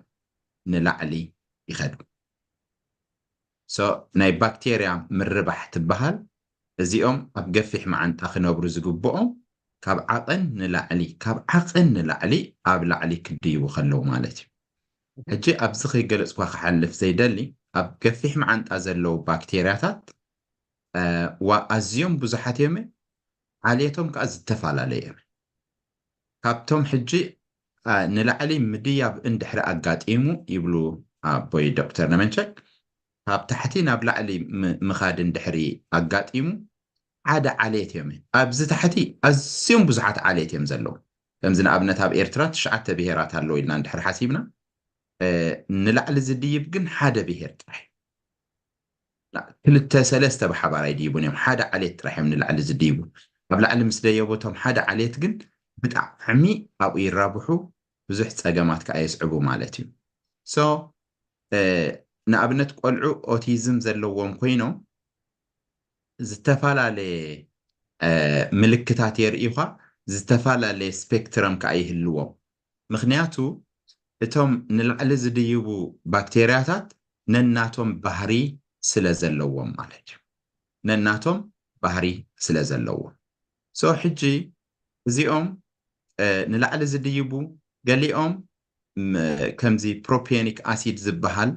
ንላዕሊ ይኸዱ። So ናይ ባክቴርያ ምርባሕ ትበሃል እዚኦም ኣብ ገፊሕ መዓንጣ ክነብሩ ዝግብኦም ካብ ዓቐን ንላዕሊ ካብ ዓቐን ንላዕሊ ኣብ ላዕሊ ክድይቡ ከለዉ ማለት እዩ። ሕጂ ኣብዚ ከይገለፅኳ ክሓልፍ ዘይደሊ ኣብ ገፊሕ መዓንጣ ዘለዉ ባክቴርያታት ዋ ኣዝዮም ብዙሓት እዮም፣ ዓሌቶም ከዓ ዝተፈላለየ እዮም። ካብቶም ሕጂ ንላዕሊ ምድያብ እንድሕሪ ኣጋጢሙ ይብሉ ኣቦይ ዶክተር ነመንቸክ፣ ካብ ታሕቲ ናብ ላዕሊ ምኻድ እንድሕሪ ኣጋጢሙ ሓደ ዓሌት እዮም። ኣብዚ ታሕቲ ኣዝዮም ብዙሓት ዓሌት እዮም ዘለዉ። ከምዚ ንኣብነት ኣብ ኤርትራ ትሽዓተ ብሄራት ኣለዉ ኢልና እንድሕሪ ሓሲብና ንላዕሊ ዝድይብ ግን ሓደ ብሄር ጥራሕ። ክልተ ሰለስተ ብሓባር ኣይድይቡን እዮም። ሓደ ዓሌት ጥራሕ እዮም ንላዕሊ ዝድይቡ። ኣብ ላዕሊ ምስ ደየቦቶም ሓደ ዓሌት ግን ብጣዕሚ ኣብኡ ይራብሑ፣ ብዙሕ ፀገማት ከዓ የስዕቡ ማለት እዩ። So ንኣብነት ቆልዑ ኦቲዝም ዘለዎም ኮይኖም ዝተፈላለየ ምልክታት የርእዩኻ፣ ዝተፈላለየ ስፔክትረም ከዓ ይህልዎም። ምክንያቱ እቶም ንላዕሊ ዝድይቡ ባክቴርያታት ነናቶም ባህሪ ስለ ዘለዎም ማለት እዩ። ነናቶም ባህሪ ስለ ዘለዎም። So ሕጂ እዚኦም ንላዕሊ ዝድይቡ፣ ገሊኦም ከምዚ ፕሮፒዮኒክ ኣሲድ ዝበሃል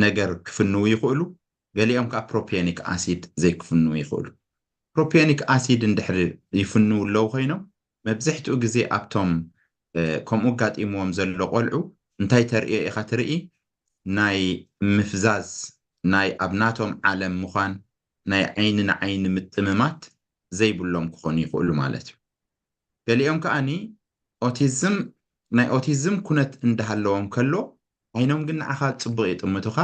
ነገር ክፍንዉ ይኽእሉ፣ ገሊኦም ከዓ ፕሮፒዮኒክ ኣሲድ ዘይክፍንዉ ይኽእሉ። ፕሮፒዮኒክ ኣሲድ እንድሕር ይፍንዉ ኣለዉ ኮይኖም፣ መብዝሕትኡ ግዜ ኣብቶም ከምኡ ኣጋጢምዎም ዘሎ ቆልዑ እንታይ ተርእዮ ኢኻ ትርኢ? ናይ ምፍዛዝ፣ ናይ ኣብ ናቶም ዓለም ምዃን፣ ናይ ዓይኒ ንዓይኒ ምጥምማት ዘይብሎም ክኾኑ ይኽእሉ ማለት እዩ። ገሊኦም ከዓኒ ኦቲዝም፣ ናይ ኦቲዝም ኩነት እንዳሃለዎም ከሎ ዓይኖም ግን ንዓኻ ጽቡቕ ይጥምቱኻ፣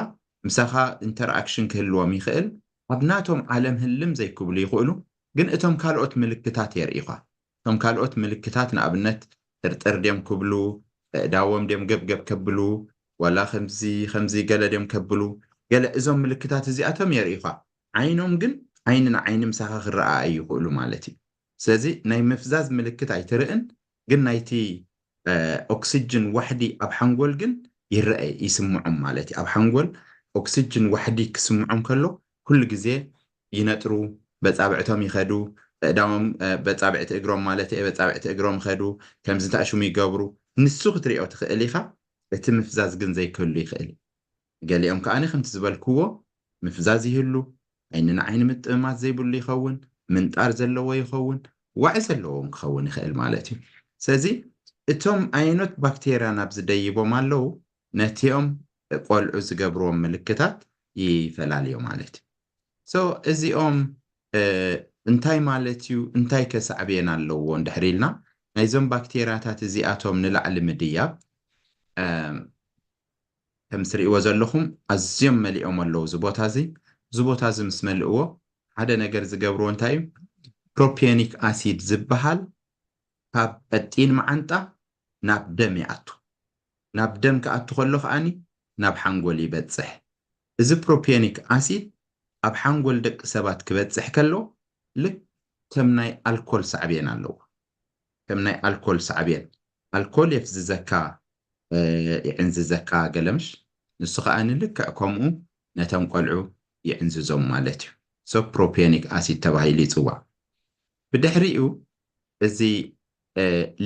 ምሳኻ ኢንተርኣክሽን ክህልዎም ይኽእል። ኣብ ናቶም ዓለም ህልም ዘይክብሉ ይኽእሉ፣ ግን እቶም ካልኦት ምልክታት የርእዩኻ። እቶም ካልኦት ምልክታት ንኣብነት ጥርጥር ድዮም ክብሉ፣ ኣእዳዎም ድዮም ገብገብ ከብሉ፣ ዋላ ከምዚ ከምዚ ገለ ድዮም ከብሉ፣ ገለ እዞም ምልክታት እዚኣቶም የርእዩኻ። ዓይኖም ግን ዓይኒ ንዓይኒ ምሳኻ ክረኣኣዩ ይኽእሉ ማለት እዩ። ስለዚ ናይ ምፍዛዝ ምልክት ኣይትርእን፣ ግን ናይቲ ኦክስጅን ዋሕዲ ኣብ ሓንጎል ግን ይረአ፣ ይስምዖም ማለት እዩ። ኣብ ሓንጎል ኦክስጅን ዋሕዲ ክስምዖም ከሎ ኩሉ ግዜ ይነጥሩ፣ በጻብዕቶም ይኸዱ፣ እዳዎም በጻብዕቲ እግሮም ማለት እየ፣ በጻብዕቲ እግሮም ይኸዱ፣ ከምዚ እንተኣሽሙ ይገብሩ። ንሱ ክትሪኦ ትኽእል ኢኻ፣ እቲ ምፍዛዝ ግን ዘይክህሉ ይኽእል። ገሊኦም ከኣ ከምቲ ዝበልክዎ ምፍዛዝ ይህሉ፣ ዓይኒ ንዓይኒ ምጥምማት ዘይብሉ ይኸውን፣ ምንጣር ዘለዎ ይኸውን፣ ዋዒ ዘለዎም ክኸውን ይኽእል ማለት እዩ። ስለዚ እቶም ኣየኖት ባክቴርያ ናብ ዝደይቦም ኣለዉ፣ ነቲኦም ቆልዑ ዝገብርዎም ምልክታት ይፈላለዮ ማለት እዩ። So እዚኦም እንታይ ማለት እዩ፣ እንታይ ከ ሳዕቤን ኣለዎ እንድሕር ኢልና፣ ናይዞም ባክቴርያታት እዚኣቶም ንላዕሊ ምድያብ፣ ከም ትርእይዎ ዘለኹም ኣዝዮም መሊኦም ኣለዉ እዚ ቦታ እዚ። እዚ ቦታ እዚ ምስ መልእዎ ሓደ ነገር ዝገብርዎ እንታይ እዩ? ፕሮፒዮኒክ ኣሲድ ዝበሃል ካብ ቀጢን መዓንጣ ናብ ደም ይኣቱ። ናብ ደም ክኣቱ ከሎ ከዓኒ ናብ ሓንጎል ይበጽሕ። እዚ ፕሮፒዮኒክ ኣሲድ ኣብ ሓንጎል ደቂ ሰባት ክበጽሕ ከሎ ልክ ከም ናይ ኣልኮል ሳዕቤን ኣለዎ። ከም ናይ ኣልኮል ሳዕቤን፣ ኣልኮል የፍዝዘካ፣ የዕንዝዘካ ገለምሽ፣ ንሱ ከዓኒ ልክዕ ከምኡ ነቶም ቆልዑ የዕንዝዞም ማለት እዩ። So ፕሮፒዮኒክ ኣሲድ ተባሂሉ ይጽዋዕ። ብድሕሪኡ እዚ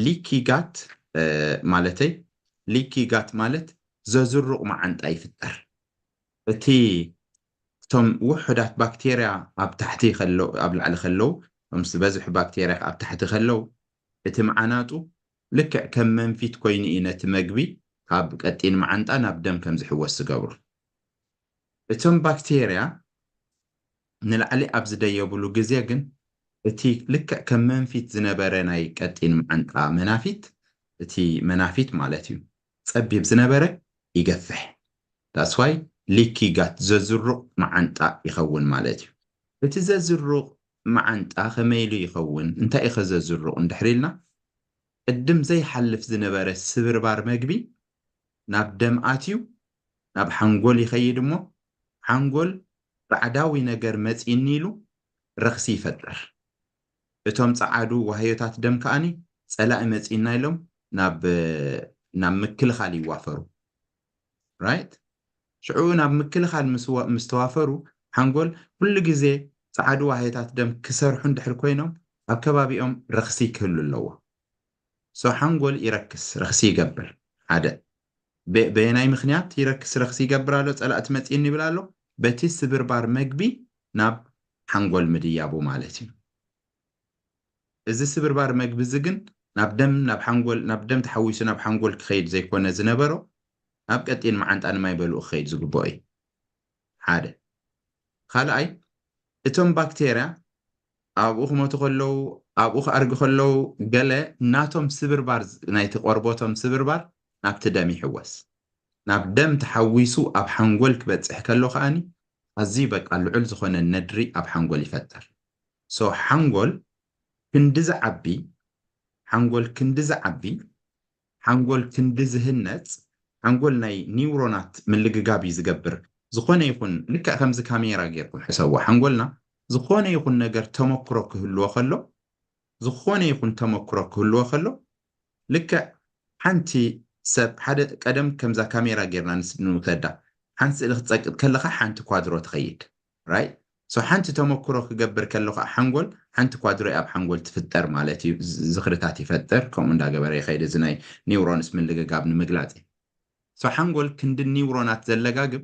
ሊኪ ጋት፣ ማለተይ ሊኪ ጋት ማለት ዘዝሩቕ መዓንጣ ይፍጠር። እቲ እቶም ውሑዳት ባክቴርያ ኣብ ታሕቲ ከለው፣ ኣብ ላዕሊ ከለው፣ እቶም ዝበዝሑ ባክቴርያ ኣብ ታሕቲ ከለው፣ እቲ መዓናጡ ልክዕ ከም መንፊት ኮይኑ እዩ ነቲ መግቢ ካብ ቀጢን መዓንጣ ናብ ደም ከም ዝሕወስ ዝገብሩ። እቶም ባክቴርያ ንላዕሊ ኣብ ዝደየብሉ ግዜ ግን እቲ ልክዕ ከም መንፊት ዝነበረ ናይ ቀጢን መዓንጣ መናፊት፣ እቲ መናፊት ማለት እዩ፣ ጸቢብ ዝነበረ ይገፍሕ። That's why ሊኪ ጋት ዘዝሩቕ መዓንጣ ይኸውን ማለት እዩ። እቲ ዘዝሩቕ መዓንጣ ከመይ ኢሉ ይኸውን? እንታይ እዩ ከዘዝሩቕ እንድሕር ኢልና፣ ቅድም ዘይሓልፍ ዝነበረ ስብርባር መግቢ ናብ ደም ኣትዩ ናብ ሓንጎል ይኸይድ እሞ፣ ሓንጎል ራዕዳዊ ነገር መጺኒ ኢሉ ረኽሲ ይፈጥር። እቶም ጸዓዱ ዋህዮታት ደም ከኣኒ ጸላኢ መጺና ኢሎም ናብ፣ ናብ ምክልኻል ይዋፈሩ። ራይት? ሽዑ ናብ ምክልኻል ምስ ወ-፣ ምስ ተዋፈሩ፣ ሓንጎል ኩሉ ግዜ ጸዓዱ ዋህዮታት ደም ክሰርሑ እንድሕር ኮይኖም፣ ኣብ ከባቢኦም ረኽሲ ክህሉ ኣለዎ። So ሓንጎል ይረክስ፣ ረኽሲ ይገብር። ሓደ። በ-፣ በየናይ ምኽንያት ይረክስ፣ ረኽሲ ይገብር ኣሎ? ጸላእቲ መጺእኒ ይብል ኣሎ። በቲ ስብርባር መግቢ ናብ ሓንጎል ምድያቡ ማለት እዩ። እዚ ስብርባር መግቢ እዚ ግን ናብ ደም፣ ናብ ሓንጎል፣ ናብ ደም ተሓዊሱ ናብ ሓንጎል ክኸይድ ዘይኮነ ዝነበሮ፣ ናብ ቀጢን መዓንጣ ንማይ በልኡ ክኸይድ ዝግብኦ እዩ። ሓደ። ካልኣይ፣ እቶም ባክቴርያ ኣብኡ ክሞቱ ከለዉ፣ ኣብኡ ክኣርጉ ከለዉ፣ ገለ ናቶም ስብርባር፣ ናይቲ ቆርቦቶም ስብርባር ናብቲ ደም ይሕወስ። ናብ ደም ተሓዊሱ ኣብ ሓንጎል ክበፅሕ ከሎ ከኣኒ ኣዝዩ በቃ ልዑል ዝኾነ ነድሪ ኣብ ሓንጎል ይፈጥር። So ሓንጎል ክንዲ ዝዓቢ ሓንጎል ክንዲ ዝዓቢ ሓንጎል ክንዲ ዝህነፅ ሓንጎል ናይ ኒውሮናት ምልግጋብ እዩ ዝገብር። ዝኾነ ይኹን ልክዕ ከምዚ ካሜራ ጌርኩም ሕሰብዎ። ሓንጎልና ዝኾነ ይኹን ነገር ተመክሮ ክህልዎ ከሎ ዝኾነ ይኹን ተመክሮ ክህልዎ ከሎ ልክዕ ሓንቲ ሰብ ሓደ ቀደም ከምዛ ካሜራ ጌርና ንስ- ንውሰዳ ሓንቲ ስእሊ ክትፀቅጥ ከለኻ ሓንቲ ኳድሮ ትኸይድ right so ሓንቲ ተመክሮ ክገብር ከሎ ከዓ ሓንጎል ሓንቲ ኳድሮ ኣብ ሓንጎል ትፍጠር ማለት እዩ ዝኽርታት ይፈጥር ከምኡ እንዳገበረ ይኸይድ እዚ ናይ ኒውሮንስ ምልግጋብ ንምግላፅ እዩ so ሓንጎል ክንዲ ኒውሮናት ዘለጋግብ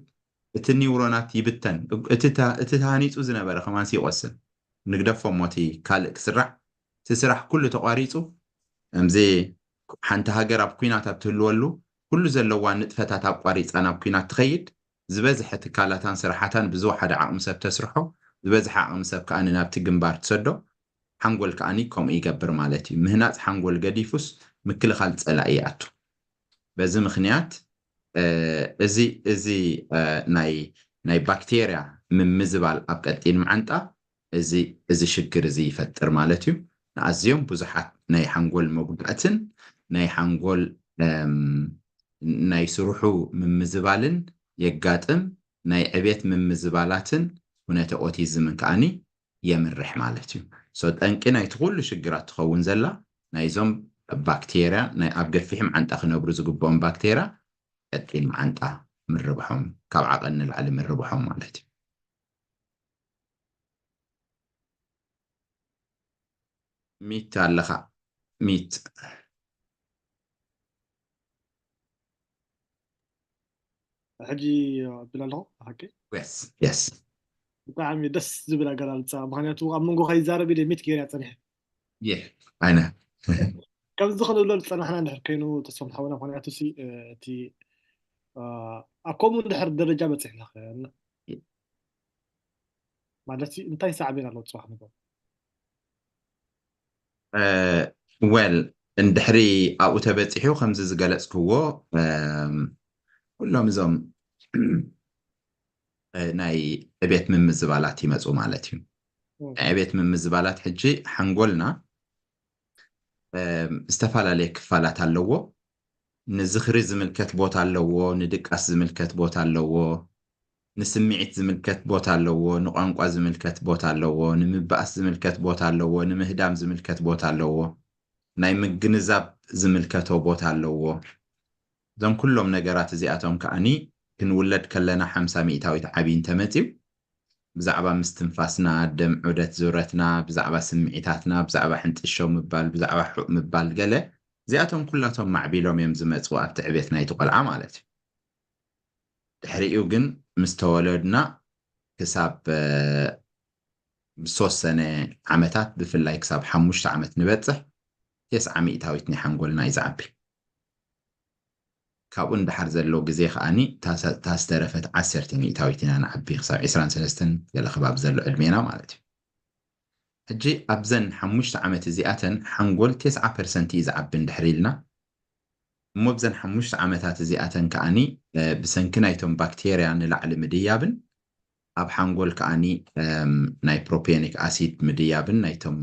እቲ ኒውሮናት ይብተን እቲ ተሃኒፁ ዝነበረ ከማንሲ ይቆስል ንግደፎ ሞቲ ካልእ ክስራሕ እቲ ስራሕ ኩሉ ተቋሪፁ ከምዚ ሓንቲ ሃገር ኣብ ኩናት ኣብ ትህልወሉ ኩሉ ዘለዋ ንጥፈታት ኣቋሪፃ ናብ ኩናት ትኸይድ ዝበዝሐ ትካላታን ስራሓታን ብዝወሓደ ዓቕሚ ሰብ ተስርሖ ዝበዝሐ ዓቕሚ ሰብ ከኣ ናብቲ ግንባር ትሰዶ ሓንጎል ከኣኒ ከምኡ ይገብር ማለት እዩ ምህናፅ ሓንጎል ገዲፉስ ምክልኻል ፀላኢ ይኣቱ በዚ ምክንያት እዚ እዚ ናይ ናይ ባክቴርያ ምምዝባል ኣብ ቀጢን መዓንጣ እዚ እዚ ሽግር እዚ ይፈጥር ማለት እዩ። ንኣዝዮም ብዙሓት ናይ ሓንጎል መጉዳእትን ናይ ሓንጎል ናይ ስርሑ ምምዝባልን የጋጥም። ናይ ዕቤት ምምዝባላትን ኩነተ ኦቲዝምን ከኣኒ የምርሕ ማለት እዩ። So ጠንቂ ናይቲ ኩሉ ሽግራት ትኸውን ዘላ ናይዞም ባክቴርያ ናይ ኣብ ገፊሕ መዓንጣ ክነብሩ ዝግብኦም ባክቴርያ ቀጢን መዓንጣ ምርብሖም ካብ ዓቐን ንላዕሊ ምርብሖም ማለት እዩ። ሚት ኣለኻ ሚት ሕጂ ኣቢል ኣለኹ ሓቂ yes yes ብጣዕሚ ደስ ዝብል ኣገላልፃ ምክንያቱ ኣብ መንጎ ከይዛረብ ኢለ ሚት ገይርያ ፀኒሐ ይህ ኣይነ ከምዚ ክንብሎ ዝፀናሕና እንድሕር ኮይኑ ተስፋ ሓውና ምክንያቱ ሲ እቲ ኣብ ከምኡ እንድሕር ደረጃ በፂሕና ማለት እንታይ ሳዕቤን ኣለዎ ፅባሕ ንግሆ well እንድሕሪ ኣብኡ ተበፂሑ ከምዚ ዝገለፅክዎ ኩሎም እዞም ናይ ዕቤት ምምዝባላት ይመፁ ማለት እዩ። ናይ ዕቤት ምምዝባላት ሕጂ ሓንጎልና ዝተፈላለየ ክፋላት ኣለዎ። ንዝኽሪ ዝምልከት ቦታ ኣለዎ፣ ንድቃስ ዝምልከት ቦታ ኣለዎ፣ ንስምዒት ዝምልከት ቦታ ኣለዎ፣ ንቋንቋ ዝምልከት ቦታ ኣለዎ፣ ንምባኣስ ዝምልከት ቦታ ኣለዎ፣ ንምህዳም ዝምልከት ቦታ ኣለዎ፣ ናይ ምግንዛብ ዝምልከቶ ቦታ ኣለዎ። እዞም ኩሎም ነገራት እዚኣቶም ከኣኒ ክንውለድ ከለና ሓምሳ ሚእታዊት ዓብዪ እንተመፅዩ ብዛዕባ ምስትንፋስና፣ ደም ዑደት ዙረትና፣ ብዛዕባ ስምዒታትና፣ ብዛዕባ ሕንጥሾ ምባል፣ ብዛዕባ ሑእ ምባል ገለ እዚኣቶም ኩላቶም ማዕቢሎም እዮም ዝመፅኡ ኣብቲ ዕቤት ናይቲ ቆልዓ ማለት እዩ። ድሕሪኡ ግን ምስ ተወለድና ክሳብ ዝተወሰነ ዓመታት ብፍላይ ክሳብ ሓሙሽተ ዓመት ንበፅሕ ቴስዓ ሚእታዊት ናይ ሓንጎልና እዩ ዝዓቢ። ካብኡ ንደሓር ዘሎ ግዜ ከኣኒ እታ ዝተረፈት ዓሰርተ ሚእታዊት ኢና ንዓቢ ክሳብ ዕስራን ሰለስተን ገለ ከባቢ ዘሎ ዕድሜና ማለት እዩ። ሕጂ ኣብዘን ሓሙሽተ ዓመት እዚኣተን ሓንጎል ቴስዓ ፐርሰንት እዩ ዝዓቢ እንድሕር ኢልና እሞ ብዘን ሓሙሽተ ዓመታት እዚኣተን ከኣኒ ብሰንኪ ናይቶም ባክቴርያ ንላዕሊ ምድያብን ኣብ ሓንጎል ከኣኒ ናይ ፕሮፒዮኒክ ኣሲድ ምድያብን ናይቶም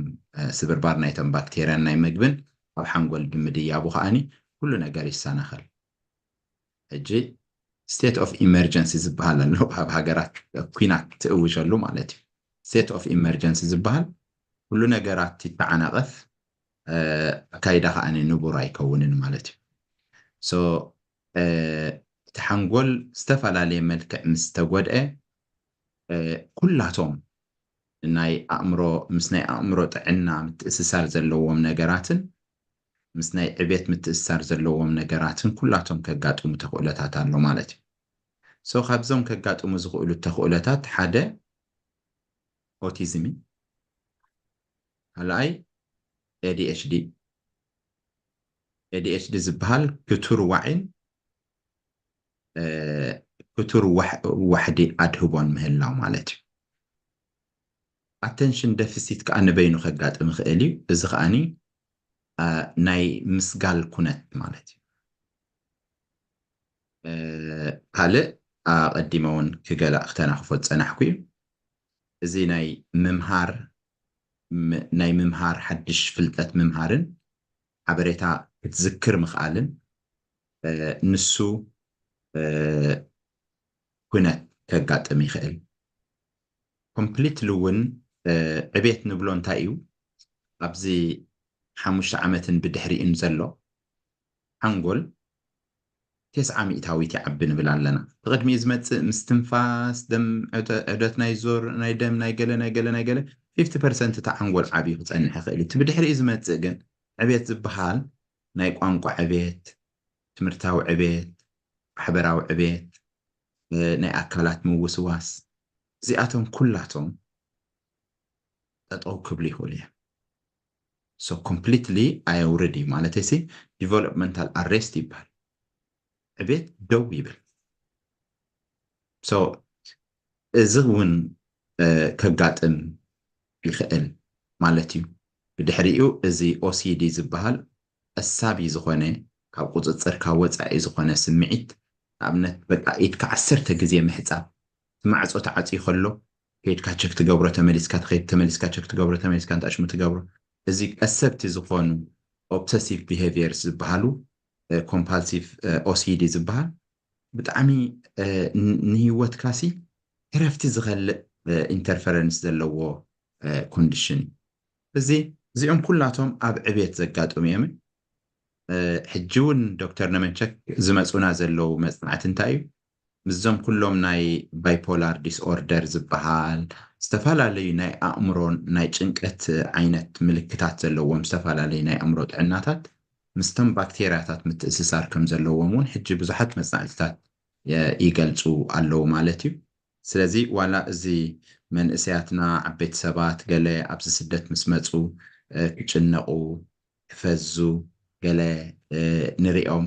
ስብርባር ናይቶም ባክቴርያን ናይ መግብን ኣብ ሓንጎል ብምድያቡ ከኣኒ ኩሉ ነገር ይሰናኸል። ሕጂ state of emergency ዝበሃል ኣሎ ኣብ ሃገራት ኩናት ትእውጀሉ ማለት እዩ። State of emergency ዝበሃል ኩሉ ነገራት ይተዓናቐፍ ኣካይዳ ከኣኒ ንቡር ኣይከውንን ማለት እዩ። So እቲ ሓንጎል ዝተፈላለየ መልክዕ ምስ ተጎድአ ኩላቶም ናይ ኣእምሮ ምስ ናይ ኣእምሮ ጥዕና ምትእስሳር ዘለዎም ነገራትን ምስ ናይ ዕቤት ምትእስሳር ዘለዎም ነገራትን ኩላቶም ከጋጥሙ ተኽእሎታት ኣሎ ማለት እዩ። So ካብዞም ከጋጥሙ ዝኽእሉ ተኽእሎታት ሓደ ኦቲዝም እዩ። ካልኣይ ADHD ADHD ዝበሃል ክቱር ዋዒን ክቱር ዋሕዲ ኣድህቦን ምህላው ማለት እዩ። Attention deficit ከዓ ንበይኑ ከጋጥም ይኽእል እዩ። እዚ ከዓኒ ናይ ምስጋል ኩነት ማለት እዩ። ካልእ ኣቐዲመ እውን ክገላ ክተናኽፎ ዝጸናሕኩ እዩ። እዚ ናይ ምምሃር ናይ ምምሃር ሓድሽ ፍልጠት ምምሃርን ሓበሬታ ክትዝክር ምኽኣልን ንሱ ኩነት ከጋጥም ይኽእል። ኮምፕሊትሊ እውን ዕቤት ንብሎ እንታይ እዩ? ኣብዚ ሓሙሽተ ዓመትን ብድሕሪኡን ዘሎ ሓንጎል ተስዓ ሚእታዊት ይዓቢ ንብል ኣለና። እቲ ቅድሚኡ ዝመፅእ ምስትንፋስ፣ ደም ዕደት ናይ ዞር ናይ ደም ናይ ገለ ናይ ገለ ናይ ገለ ፊፍቲ ፐርሰንት እቲ ሓንጎል ዓብዩ ክፀንሕ ይኽእል እዩ። እቲ ብድሕሪኡ ዝመፅእ ግን ዕቤት ዝበሃል ናይ ቋንቋ ዕቤት፣ ትምህርታዊ ዕቤት፣ ማሕበራዊ ዕቤት፣ ናይ ኣካላት ምውስዋስ፣ እዚኣቶም ኩላቶም ጠጠው ክብሉ ይኽእሉ እዮም። So completely ኣየውርድ እዩ ማለት ሲ developmental arrest ይበሃል። ዕቤት ደው ይብል። So እዚ እውን ከጋጥም ይኽእል ማለት እዩ። ብድሕሪኡ እዚ ኦሲዲ ዝበሃል ኣሳቢ ዝኾነ ካብ ቁፅፅርካ ወፃኢ ዝኾነ ስምዒት፣ ንኣብነት በቃ ኢድካ ዓሰርተ ግዜ ምሕፃብ፣ እቲ ማዕፆ ተዓፅዩ ከሎ ከይድካ ቸክ ትገብሮ፣ ተመሊስካ ትኸይድ፣ ተመሊስካ ቸክ ትገብሮ፣ ተመሊስካ ንታሽሙ ትገብሮ። እዚ ቀሰብቲ ዝኾኑ ኦብሰሲቭ ቢሄቪየርስ ዝበሃሉ ኮምፓልሲቭ ኦሲዲ ዝበሃል ብጣዕሚ ንህይወትካሲ ዕረፍቲ ዝኸልእ ኢንተርፈረንስ ዘለዎ ኮንዲሽን እዩ። እዚ እዚኦም ኩላቶም ኣብ ዕቤት ዘጋጥሙ እዮም። ሕጂ እውን ዶክተር ነመንቸክ ዝመፁና ዘለዉ መፅናዕቲ እንታይ እዩ? ምስዞም ኩሎም ናይ ባይፖላር ዲስኦርደር ዝበሃል ዝተፈላለዩ ናይ ኣእምሮን ናይ ጭንቀት ዓይነት ምልክታት ዘለዎም ዝተፈላለዩ ናይ ኣእምሮ ጥዕናታት ምስቶም ባክቴርያታት ምትእስሳር ከም ዘለዎም እውን ሕጂ ብዙሓት መፅናዕትታት ይገልፁ ኣለዉ ማለት እዩ። ስለዚ ዋላ እዚ መንእሰያትና ዓበይቲ ሰባት ገለ ኣብዚ ስደት ምስ መፁ ክጭነቑ ክፈዙ ገለ ንሪኦም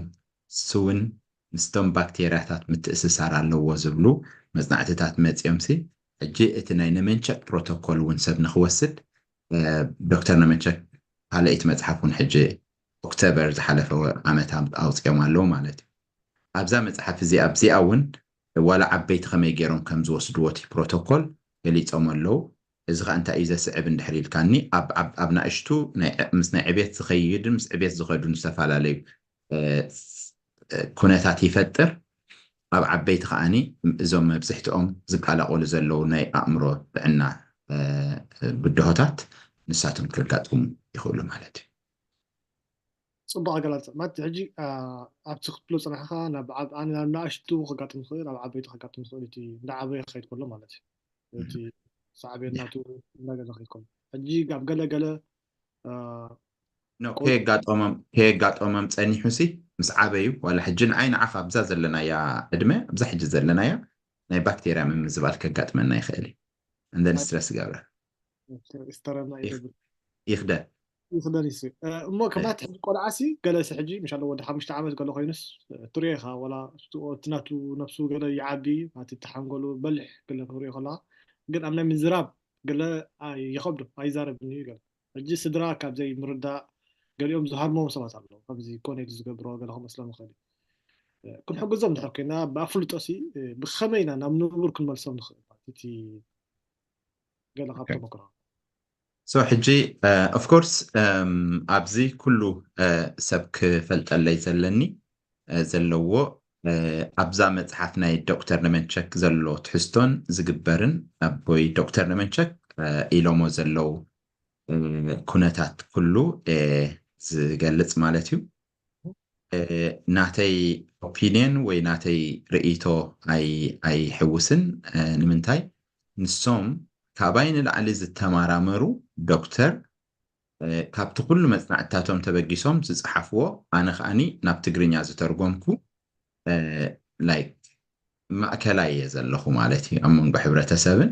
ስውን ምስቶም ባክቴርያታት ምትእስሳር ኣለዎ ዝብሉ መፅናዕትታት መፂኦም ሲ ሕጂ እቲ ናይ ነመንቸክ ፕሮቶኮል እውን ሰብ ንክወስድ ዶክተር ነመንቸክ ካልኣይቲ መፅሓፍ እውን ሕጂ ኦክቶበር ዝሓለፈ ዓመት ኣውፅኦም ኣለዉ ማለት እዩ። ኣብዛ መፅሓፍ እዚኣ ኣብዚኣ እውን ዋላ ዓበይቲ ከመይ ገይሮም ከም ዝወስድዎ እቲ ፕሮቶኮል ገሊፆም ኣለዉ። እዚ ከዓ እንታይ እዩ ዘስዕብ እንድሕር ኢልካኒ ኣብ ናእሽቱ ምስ ናይ ዕቤት ዝኸይድን ምስ ዕቤት ዝኸዱን ዝተፈላለዩ ኩነታት ይፈጥር። ኣብ ዓበይቲ ከዓኒ እዞም መብዝሕትኦም ዝቃላቆሉ ዘለዉ ናይ ኣእምሮ ጥዕና ብድሆታት ንሳቶም ከጋጥሙ ይኽእሉ ማለት እዩ። ፅቡቅ ኣገላልፃ ማለት ሕጂ ኣብቲ ክትብሎ ፅናሕካ ናብ ናእሽቱ ከጋጥም ዝኽእል ኣብ ዓበይቲ ከጋጥም ዝኽእል እቲ እንዳዓበየ ክኸይድ ከሎ ማለት እዩ። እቲ ሳዕቤን ናቱ እንዳገለ ክኸይድ ከሎ ሕጂ ኣብ ገለ ገለ ከየጋጠሞም ከየጋጠሞም ፀኒሑ ሲ ምስ ዓበዩ ዋላ ሕጂ ንዓይ ንዓኻ ኣብዛ ዘለናያ ዕድመ ኣብዛ ሕጂ ዘለናያ ናይ ባክቴርያ ምምዝባል ከጋጥመና ይኽእል እዩ። እንደን ስትረስ ገብረ ስተረና ይገብር ይኽደን ይኽደን ይስ እሞ ከማት ሕጂ ቆልዓ ሲ ገለ ሲ ሕጂ ምሻለ ወዲ ሓሙሽተ ዓመት ገለ ኮይኑስ ትሪኦ ኢኻ ዋላ እቲ ናቱ ነብሱ ገለ ይዓቢ ናቲ ተሓንጎሉ በልሕ ገለ ክትሪኦ ከለካ ግን ኣብ ናይ ምዝራብ ገለ ይኸብዶ ኣይዛረብን እዩ ገለ ሕጂ ስድራ ካብ ዘይምርዳእ ገሊኦም ዝሃርሞም ሰባት ኣለዉ ከምዚ ኮነ ኢሉ ዝገብሮ ገለ ክመስሎም ይኽእል እዩ ክንሕግዞም ድሕር ኮይና ብኣፍልጦ ሲ ብኸመይ ኢና ናብ ንቡር ክንመልሶም ንኽእል ማለት እቲ ገለ ካብ ተመክሮ so ሕጂ of course ኣብዚ ኩሉ ሰብ ክፈልጠለይ ዘለኒ ዘለዎ ኣብዛ መፅሓፍ ናይ ዶክተር ነመንቸክ ዘሎ ትሕዝቶን ዝግበርን ኣቦይ ዶክተር ነመንቸክ ኢሎሞ ዘለዉ ኩነታት ኩሉ ዝገልፅ ማለት እዩ። ናተይ ኦፒንየን ወይ ናተይ ርእይቶ ኣይሕውስን። ንምንታይ ንሶም ካባይ ንላዕሊ ዝተማራመሩ ዶክተር ካብቲ ኩሉ መፅናዕትታቶም ተበጊሶም ዝፀሓፍዎ ኣነ ከዓኒ ናብ ትግርኛ ዝተርጎምኩ like ማእከላይ እየ ዘለኹ ማለት እዩ ኣብ መንጎ ሕብረተሰብን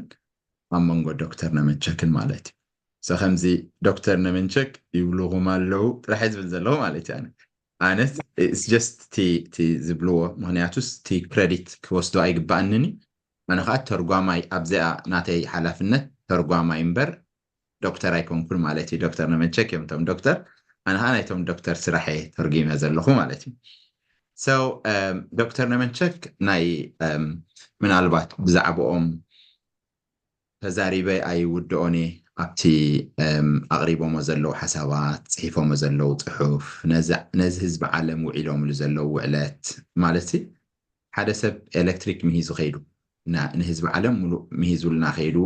ኣብ መንጎ ዶክተር ነመንቸክን ማለት እዩ። So ከምዚ ዶክተር ነመንቸክ ይብልኹም ኣለዉ ጥራሕ ዝብል ዘለኹ ማለት እዩ። ኣነ ኣነስ it's just እቲ ዝብልዎ ምክንያቱስ እቲ ክረዲት ክወስዶ ኣይግባኣንን እዩ። ኣነ ከዓ ተርጓማይ ኣብዚኣ ናተይ ሓላፍነት ተርጓማይ እምበር ዶክተር ኣይኮንኩን ማለት እዩ። ዶክተር ነመንቸክ እዮም እቶም ዶክተር ኣነ ከዓ ናይቶም ዶክተር ስራሕ እየ ተርጉመ ዘለኹ ማለት እዩ። So ዶክተር ነመንቸክ ናይ ምናልባት ብዛዕባኦም ተዛሪበ ኣይውድኦን እየ። ኣብቲ ኣቕሪቦሞ ዘለዉ ሓሳባት፣ ፅሒፎሞ ዘለዉ ፅሑፍ፣ ነዚ ህዝቢ ዓለም ውዒሎምሉ ዘለዉ ውዕለት ማለት ሓደ ሰብ ኤሌክትሪክ ምሂዙ ከይዱ ንህዝቢ ዓለም ሙሉእ ምሂዙልና ከይዱ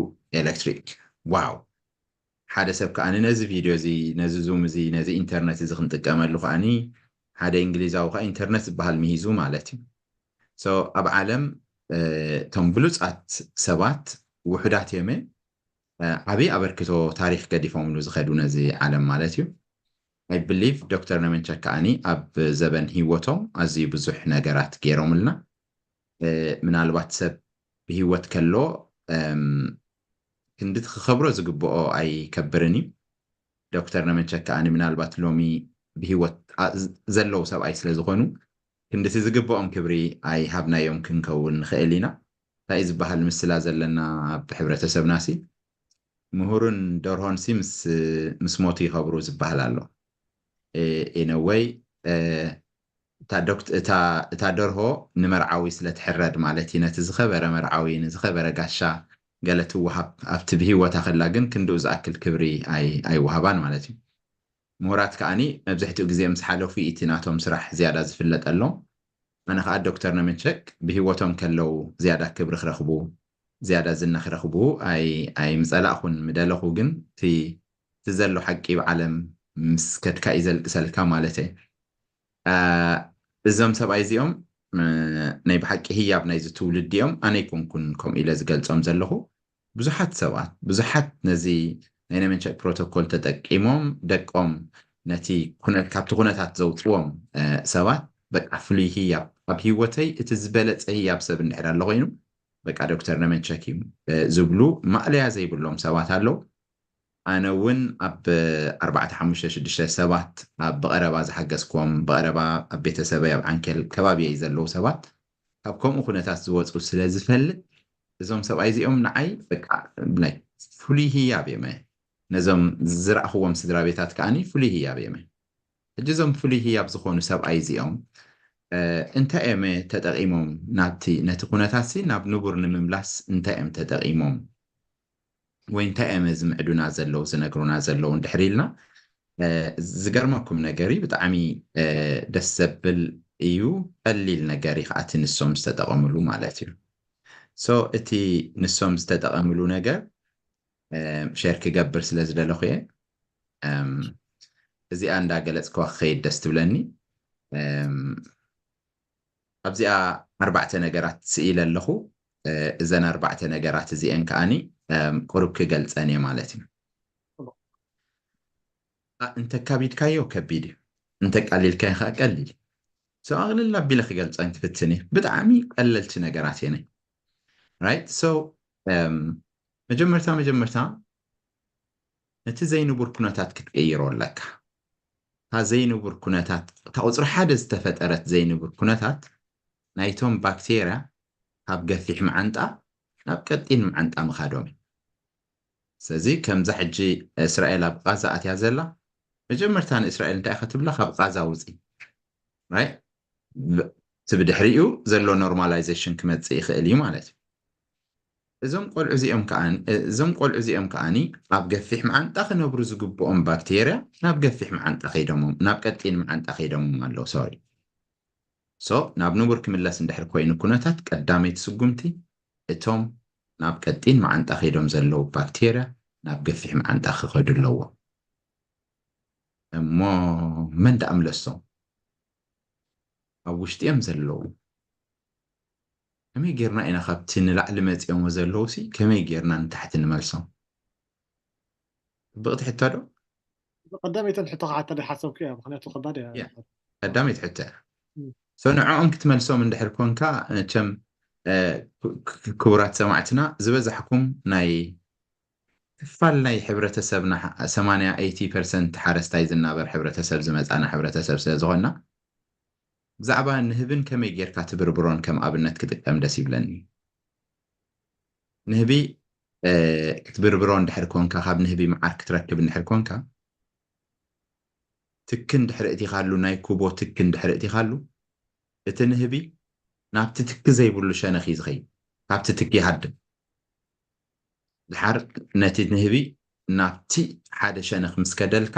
ኤሌክትሪክ። ዋው! ሓደ ሰብ ከዓኒ ነዚ ቪድዮ እዚ፣ ነዚ ዙም እዚ፣ ነዚ ኢንተርነት እዚ ክንጥቀመሉ ከዓኒ ሓደ እንግሊዛዊ ከዓ ኢንተርነት ዝበሃል ምሂዙ ማለት እዩ። So ኣብ ዓለም እቶም ብሉፃት ሰባት ውሑዳት እዮም። ዓብዪ ኣበርክቶ ታሪክ ገዲፎምሉ ዝኸዱ ነዚ ዓለም ማለት እዩ። I believe ዶክተር ነመንቸክ ከዓኒ ኣብ ዘበን ህይወቶም ኣዝዩ ብዙሕ ነገራት ገይሮምልና። ምናልባት ሰብ ብህይወት ከሎ ክንዲ ክኸብሮ ዝግብኦ ኣይከብርን እዩ። ዶክተር ነመንቸክ ከዓኒ ምናልባት ሎሚ ብህይወት ዘለዉ ሰብኣይ ስለ ዝኾኑ ክንድቲ ዝግብኦም ክብሪ ኣይሃብናዮም ክንከውን ንኽእል ኢና። እንታይ እዩ ዝበሃል ምስላ ዘለና ኣብ ሕብረተሰብና ሲ ምሁርን ደርሆን ሲ ምስ ሞቱ ይኸብሩ ዝበሃል ኣሎ። ኢነወይ እታ ደርሆ ንመርዓዊ ስለ ትሕረድ ማለት እዩ። ነቲ ዝኸበረ መርዓዊ፣ ንዝኸበረ ጋሻ ገለ ትወሃብ፣ ኣብቲ ብህይወታ ከላ ግን ክንድኡ ዝኣክል ክብሪ ኣይወሃባን ማለት እዩ። ምሁራት ከዓኒ መብዛሕትኡ ግዜ ምስ ሓለፉ እቲ ናቶም ስራሕ ዝያዳ ዝፍለጠሎም። ኣነ ከዓ ዶክተር ነመንቸክ ብህይወቶም ከለዉ ዝያዳ ክብሪ ክረኽቡ፣ ዝያዳ ዝና ክረኽቡ ኣይምፀላእኹን ምደለኹ፣ ግን እቲ ዘሎ ሓቂ ብዓለም ምስ ከድካ እዩ ዘልቅሰልካ ማለት እየ። እዞም ሰብኣይ እዚኦም ናይ ብሓቂ ህያብ ናይዚ ትውልዲ እዮም። ኣነ ኣይኮንኩን ከምኡ ኢለ ዝገልፆም ዘለኹ። ብዙሓት ሰባት፣ ብዙሓት ነዚ ናይ ነመንቸክ ፕሮቶኮል ተጠቂሞም ደቆም ነቲ ካብቲ ኩነታት ዘውፅዎም ሰባት በቃ ፍሉይ ህያብ፣ ኣብ ህይወተይ እቲ ዝበለፀ ህያብ ሰብ እንድሕር ኣሎ ኮይኑ በቃ ዶክተር ነመንቸክ እዩ ዝብሉ ማእለያ ዘይብሎም ሰባት ኣለዉ። ኣነ እውን ኣብ ኣርባዕተ ሓሙሽተ ሽዱሽተ ሰባት ኣብ ብቐረባ ዝሓገዝኮም፣ ብቐረባ ኣብ ቤተሰበይ ኣብ ዓንኬል ከባቢየይ ዘለዉ ሰባት ካብ ከምኡ ኩነታት ዝወፁ ስለ ዝፈልጥ እዞም ሰብኣይ እዚኦም ንዓይ በቃ ናይ ፍሉይ ህያብ እዮም። ነዞም ዝረእኽዎም ስድራ ቤታት ከዓኒ ፍሉይ ህያብ እዮም። ሕጂ እዞም ፍሉይ ህያብ ዝኾኑ ሰብኣይ እዚኦም እንታይ እዮም ተጠቒሞም ናብቲ ነቲ ኩነታት ሲ ናብ ንቡር ንምምላስ እንታይ እዮም ተጠቒሞም ወይ እንታይ እዮም ዝምዕዱና ዘለዉ ዝነግሩና ዘለዉ እንድሕር ኢልና ዝገርመኩም ነገር እዩ። ብጣዕሚ ደስ ዘብል እዩ። ቀሊል ነገር እዩ ከዓቲ ንሶም ዝተጠቐምሉ ማለት እዩ። So እቲ ንሶም ዝተጠቐምሉ ነገር ሼር ክገብር ስለ ዝደለኹ እየ። እዚኣ እንዳገለፅከዋ ክኸይድ ደስ ትብለኒ። ኣብዚኣ ኣርባዕተ ነገራት ስኢለ ኣለኹ። እዘን ኣርባዕተ ነገራት እዚአን ከዓኒ ቁሩብ ክገልፀን እየ ማለት እዩ። እንተካቢድካዮ ከቢድ እዩ፣ እንተቃሊልካዮ ከዓ ቀሊል። So ኣቕልል ኣቢለ ክገልፀን ክፍትን እየ። ብጣዕሚ ቀለልቲ ነገራት እየን። Right? So መጀመርታ መጀመርታ ነቲ ዘይንቡር ኩነታት ክትቅይሮ ኣለካ። እታ ዘይንቡር ኩነታት፣ እታ ቁፅሪ ሓደ ዝተፈጠረት ዘይንቡር ኩነታት ናይቶም ባክቴርያ ካብ ገፊሕ መዓንጣ ናብ ቀጢን መዓንጣ ምኻዶም እዩ። ስለዚ ከምዛ ሕጂ እስራኤል ኣብ ቃዛ ኣትያ ዘላ መጀመርታ ንእስራኤል እንታይ ኢኻ ትብላ? ካብ ቃዛ ውፂ። እቲ ብድሕሪኡ ዘሎ ኖርማላይዜሽን ክመፅእ ይኽእል እዩ ማለት እዩ። እዞም ቆልዑ እዚኦም ከዓኒ እዞም ቆልዑ እዚኦም ከዓኒ ኣብ ገፊሕ መዓንጣ ክነብሩ ዝግብኦም ባክቴርያ ናብ ገፊሕ መዓንጣ ከይዶሞም ናብ ቀጢን መዓንጣ ከይዶሞም ኣለዉ። ሶሪ። So ናብ ንቡር ክምለስ እንድሕር ኮይኑ ኩነታት ቀዳመይቲ ስጉምቲ እቶም ናብ ቀጢን መዓንጣ ከይዶም ዘለዉ ባክቴርያ ናብ ገፊሕ መዓንጣ ክኸዱ ኣለዎም። እሞ መን ደኣ ምለሶም? ኣብ ውሽጢ እዮም ዘለዉ። ከመይ ጌርና ኢና ካብቲ ንላዕሊ መፂኦሞ ዘለዉ ሲ ከመይ ጌርና ንታሕቲ ንመልሶም? ጽብቕቲ ሕቶ ዶ? ቀዳመይተን ሕቶ ክሓታ ዶ ሓሰብኩ እያ፣ ምክንያቱ ከባድ እያ። ቀዳመይቲ ሕቶ እያ። So ንዕኦም ክትመልሶም እንድሕር ኮንካ መቸም ክቡራት ሰማዕትና ዝበዛሕኩም ናይ ክፋል ናይ ሕብረተሰብና ሰማንያ ኤይቲ ፐርሰንት ሓረስታይ ዝናበር ሕብረተሰብ ዝመፃና ሕብረተሰብ ስለ ዝኾንና ብዛዕባ ንህብን ከመይ ጌርካ ትብርብሮን ከም ኣብነት ክጥቀም ደስ ይብለኒ። ንህቢ ክትብርብሮ እንድሕር ኮንካ ካብ ንህቢ መዓር ክትረክብ እንድሕር ኮንካ ትኪ እንድሕር እቲኻሉ ናይ ኩቦ ትኪ እንድሕር እቲኻሉ እቲ ንህቢ ናብቲ ትኪ ዘይብሉ ሸነኽ እዩ ዝኸይድ። ካብቲ ትኪ ይሃድም። ድሓር ነቲ ንህቢ ናብቲ ሓደ ሸነኽ ምስ ከደልካ፣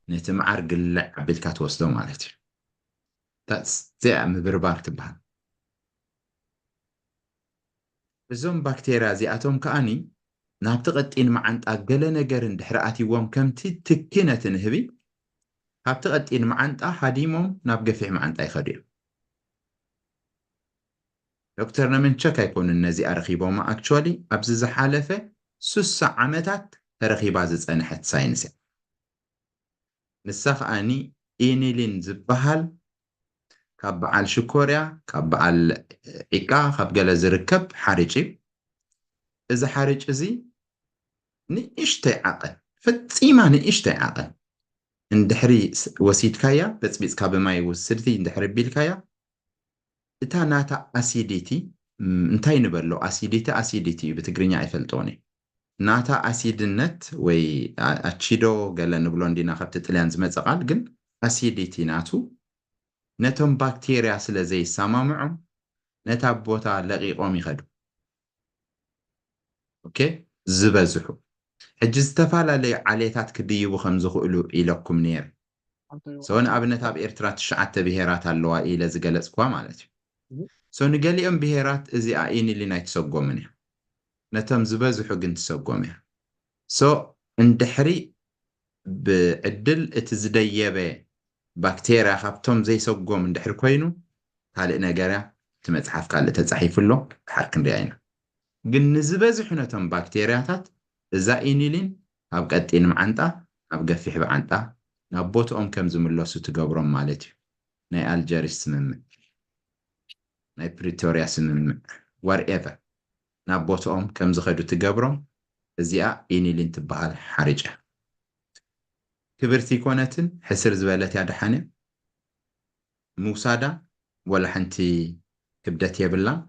ነቲ መዓር ግልዕ ኣቢልካ ትወስዶ ማለት እዩ። እዚኣ ምብርባር ትበሃል። እዞም ባክቴርያ እዚኣቶም ከኣኒ ናብቲ ቀጢን መዓንጣ ገለ ነገር እንድሕሪ ኣትይዎም፣ ከምቲ ትኪ ነቲ ንህቢ፣ ካብቲ ቀጢን መዓንጣ ሃዲሞም ናብ ገፊሕ መዓንጣ ይኸዱ እዮም። ዶክተር ነመንቸክ ኣይኮኑን ነዚኣ ረኺቦማ። ኣክቹዋሊ ኣብዚ ዝሓለፈ ሱሳ ዓመታት ተረኺባ ዝጸንሐት ሳይንስ እያ። ንሳ ከኣኒ ኢኒሊን ዝበሃል ካብ በዓል ሽኮርያ፣ ካብ በዓል ዒቃ፣ ካብ ገለ ዝርከብ ሓርጭ እዩ። እዚ ሓርጭ እዚ ንእሽተይ ዓቐን፣ ፈጺማ ንእሽተይ ዓቐን እንድሕሪ ስ-፣ ወሲድካያ፣ በጽቢጽካ ብማይ ውስድቲ እንድሕሪ ቢልካያ፣ እታ ናታ ኣሲዲቲ፣ ም፣ እንታይ ንበሎ? ኣሲዲቲ፣ ኣሲዲቲ እዩ፣ ብትግርኛ ኣይፈልጦን እየ። ናታ ኣሲድነት ወይ ኣ-፣ ኣቺዶ ገለ ንብሎ እንዲና፣ ካብቲ ጥልያን ዝመጸ ቃል፣ ግን ኣሲዲቲ ናቱ ነቶም ባክቴርያ ስለ ዘይሰማምዖም፣ ነታ ቦታ ለቒቖም ይኸዱ። ኦኬ፣ ዝበዝሑ። ሕጂ ዝተፈላለዩ ዓሌታት ክድይቡ ከም ዝኽእሉ ኢለኩም ነይረ። ሶ፣ ንኣብነት ኣብ ኤርትራ ትሽዓተ ብሄራት ኣለዋ ኢለ ዝገለጽኳ ማለት እዩ። እህ። ሶ፣ ንገሊኦም ብሄራት እዚኣ ኢኒሊን ኣይትሰጎምን እያ። ነቶም ዝበዝሑ ግን ትሰጎም እያ። ሶ፣ እንድሕሪ ብዕድል እቲ ዝደየበ ባክቴርያ ካብቶም ዘይሰጎም እንድሕሪ ኮይኑ፣ ካልእ ነገር እያ። እቲ መጽሓፍ ካልእ ተጻሒፉ ኣሎ፣ ድሓር ክንሪኣ ኢና። ግን ንዝበዝሑ ነቶም ባክቴርያታት እዛ ኢኒሊን ካብ ቀጢን መዓንጣ ናብ ገፊሕ መዓንጣ ናብ ቦትኦም ከም ዝምለሱ ትገብሮም ማለት እዩ። ናይ ኣልጀሪስ ስምምዕ፣ ናይ ፕሪቶርያ ስምምዕ፣ ዋትኤቨር፣ ናብ ቦትኦም ከም ዝኸዱ ትገብሮም። እዚኣ ኢኒሊን ትበሃል ሓርጭ እያ። ክብርቲ ኣይኮነትን፣ ሕስር ዝበለት እያ፣ ደሓን እያ። ምውሳዳ ወላ ሓንቲ ክብደት የብላን።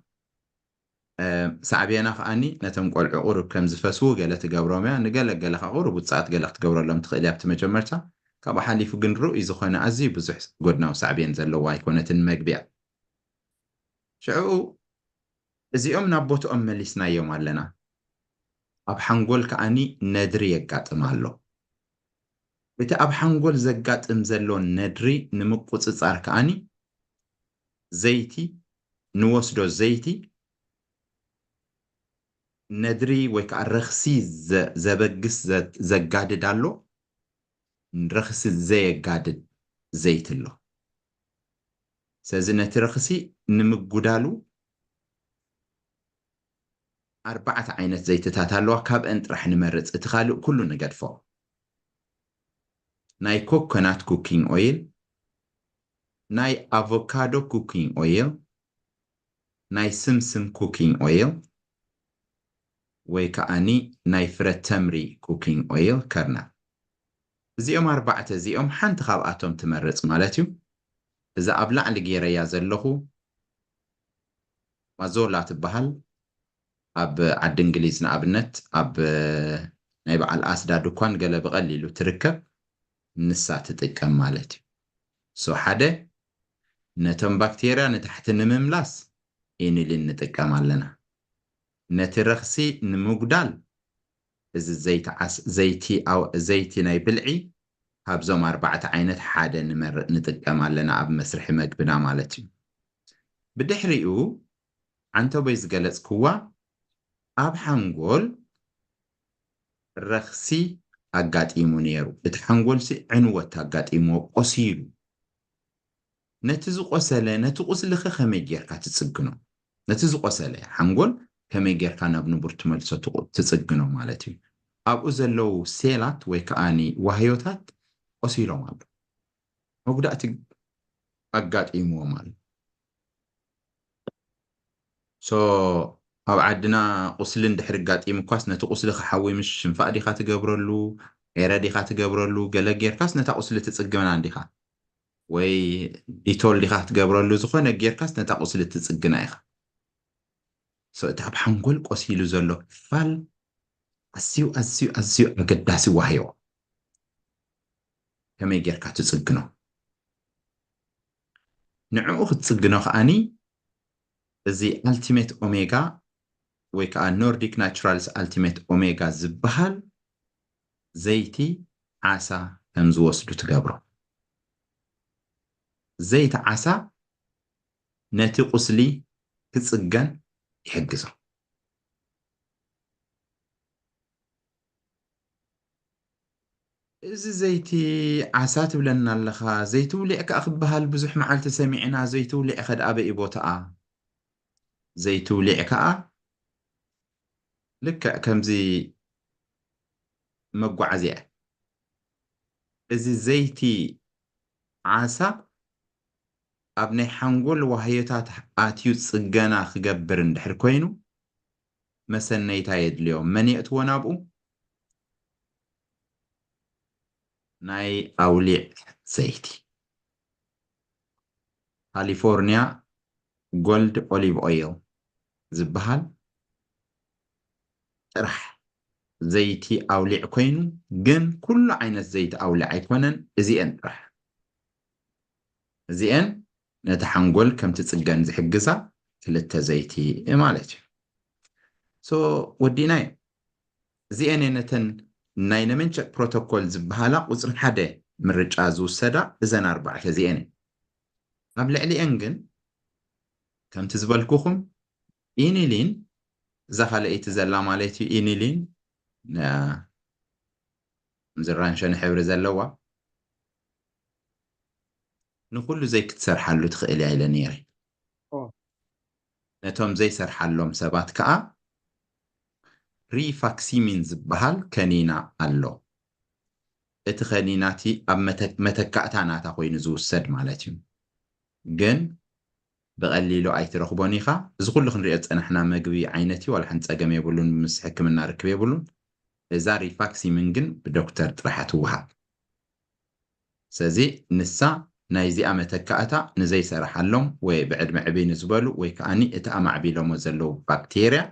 እ፣ ሳዕቤና ከኣኒ ነቶም ቆልዑ ቁሩብ ከም ዝፈስዉ ገለ ትገብሮም እያ። ንገለ ገለ ከኣ ቁሩብ ውጽኣት ገለ ክትገብረሎም ትኽእል እያ ኣብቲ መጀመርታ። ካብኡ ሓሊፉ ግን ርኡይ ዝኾነ ኣዝዩ ብዙሕ ጎድናዊ ሳዕቤን ዘለዋ ኣይኮነትን መግቢ እያ። ሽዑ እዚኦም ናብ ቦትኦም መሊስናዮም ኣለና። ኣብ ሓንጎል ከኣኒ ነድሪ የጋጥም ኣሎ። እቲ ኣብ ሓንጎል ዘጋጥም ዘሎ ነድሪ ንምቁጽጻር ከኣኒ ዘይቲ፣ ንወስዶ ዘይቲ፣ ነድሪ ወይ ከዓ ረኽሲ ዘ-፣ ዘበግስ ዘ-፣ ዘጋድድ ኣሎ፣ ረኽሲ ዘየጋድድ ዘይቲ ኣሎ። ስለዚ ነቲ ረኽሲ ንምጉዳሉ ኣርባዕተ ዓይነት ዘይትታት ኣለዋ፣ ካብአን ጥራሕ ንመርጽ፣ እቲ ካልእ ኩሉ ንገድፎ። ናይ ኮኮናት ኩኪንግ ኦይል፣ ናይ ኣቮካዶ ኩኪንግ ኦይል፣ ናይ ስምስም ኩኪንግ ኦይል፣ ወይ ከኣኒ ናይ ፍረ ተምሪ ኩኪንግ ኦይል ከርነል። እዚኦም ኣርባዕተ እዚኦም ሓንቲ ካብኣቶም ትመርጽ ማለት እዩ። እዛ ኣብ ላዕሊ ገይረያ ዘለኹ ማዞላ ትበሃል። ኣብ ዓዲ እንግሊዝ ንኣብነት ኣብ ናይ በዓል ኣስዳ ድኳን ገለ ብቐሊሉ ትርከብ፣ ንሳ ትጥቀም ማለት እዩ። ሶ ሓደ፣ ነቶም ባክቴርያ ንታሕቲ ንምምላስ ኢኒሊን ንጥቀም ኣለና። ነቲ ረኽሲ ንምጉዳል እዚ ዘይቲ ዓስ-፣ ዘይቲ ኣው-፣ ዘይቲ ናይ ብልዒ ካብዞም ኣርባዕተ ዓይነት ሓደ ንመርጽ ንጥቀም ኣለና ኣብ መስርሒ መግብና ማለት እዩ። ብድሕሪኡ ዓንተቦይ ዝገለጽክዋ ኣብ ሓንጎል ረኽሲ ኣጋጢሙ ነይሩ። እቲ ሓንጎልሲ ዕንወት ኣጋጢምዎ፣ ቆሲሉ። ነቲ ዝቆሰለ፣ ነቲ ቁስልኸ ከመይ ጌርካ ትጽግኖ? ነቲ ዝቆሰለ ሓንጎል ከመይ ጌርካ ናብ ንቡር ትመልሶ፣ ትቁ-፣ ትጽግኖ ማለት እዩ። ኣብኡ ዘለዉ ሴላት ወይ ከኣኒ ዋህዮታት ቆሲሎም ኣለዉ። መጉዳእቲ ኣጋጢምዎም ኣሎ። ሶ፣ ኣብ ዓድና ቁስሊ እንድሕር ኣጋጢሙ እኳስ ነቲ ቁስሊ ክሓዊ ምሽ ሽንፋእ ዲኻ ትገብረሉ፣ ኤረ ዲኻ ትገብረሉ፣ ገለ ጌርካስ ነታ ቁስሊ ትጽግና እንዲኻ። ወይ ዲቶል ዲኻ ክትገብረሉ፣ ዝኾነ ጌርካስ ነታ ቁስሊ ትጽግና ኢኻ። ሶ፣ እቲ ኣብ ሓንጎል ቆሲሉ ዘሎ ክፋል ኣዝዩ፣ ኣዝዩ፣ ኣዝዩ ኣገዳሲ ዋህዮ። ከመይ ጌርካ ትጽግኖ? ንዕኡ ክትጽግኖ ከኣኒ እዚ ኣልቲሜት ኦሜጋ ወይ ከዓ ኖርዲክ ናቹራልስ ኣልቲሜት ኦሜጋ ዝበሃል ዘይቲ ዓሳ ከም ዝወስዱ ትገብሮ። ዘይቲ ዓሳ ነቲ ቁስሊ ክጽገን ይሕግዞ። እዚ ዘይቲ ዓሳ ትብለና ኣለኻ፣ ዘይቲ ውሊዕ ከኣ ክበሃል ብዙሕ መዓልቲ ሰሚዕና፣ ዘይቲ ውሊዕ ከ ደኣ በይ ቦታኣ? ዘይቲ ውሊዕ ከኣ ልክዕ ከምዚ መጓዓዝያ። እዚ ዘይቲ ዓሳ ኣብ ናይ ሓንጎል ዋህዮታት ኣትዩ ጽገና ክገብር እንድሕር ኮይኑ፣ መሰነይታ የድልዮ። መን የእትዎ ናብኡ? ናይ ኣውሊዕ ዘይቲ። ካሊፎርኒያ ጎልድ ኦሊቭ ኦይል ዝበሃል ጥራሕ ዘይቲ ኣውሊዕ ኮይኑ፣ ግን ኩሉ ዓይነት ዘይቲ ኣውሊዕ ኣይኮነን፣ እዚኤን ጥራሕ። እዚኤን ነቲ ሓንጎል ከም ትጽገን ዝሕግዛ ክልተ ዘይቲ ማለት እዩ። So ወዲናዮ። እዚኤን እየን ነተን ናይ ነመንቸክ ፕሮቶኮል ዝበሃላ ቁጽሪ ሓደ ምርጫ ዝውሰዳ፣ እዘን ኣርባዕተ እዚኤን እየን። ኣብ ልዕሊኤን ግን ከምቲ ዝበልኩኹም ኢኒሊን፣ እዛ ካልኣይቲ ዘላ ማለት እዩ፣ ኢኒሊን፣ እ፣ ከምዚ ራንሸነ ሕብሪ ዘለዋ፣ ንኹሉ ዘይክትሰርሓሉ ትኽእል እያ ኢለ ነይረ። ኦ። ነቶም ዘይሰርሓሎም ሰባት ከኣ ሪፋክሲሚን ዝበሃል ከኒና ኣሎ። እቲ ከኒና እቲ ኣብ መተ-፣ መተካእታ ናታ ኮይኑ ዝውሰድ ማለት እዩ። ግን ብቐሊሉ ኣይትረኽቦን ኢኻ። እዚ ኩሉ ክንሪኦ ዝጸናሕና መግቢ ዓይነት እዩ፣ ዋላ ሓንቲ ጸገም የብሉን፣ ምስ ሕክምና ርክብ የብሉን። እዛ ሪፋክሲሚን ግን ብዶክተር ጥራሕ ትወሃብ። ስለዚ ንሳ ናይዚኣ መተካእታ ንዘይሰራሓሎም ወይ ብዕድመ ዕብይ ንዝበሉ ወይ ከኣኒ እቲ ኣማዕቢሎሞ ዘለዉ ባክቴርያ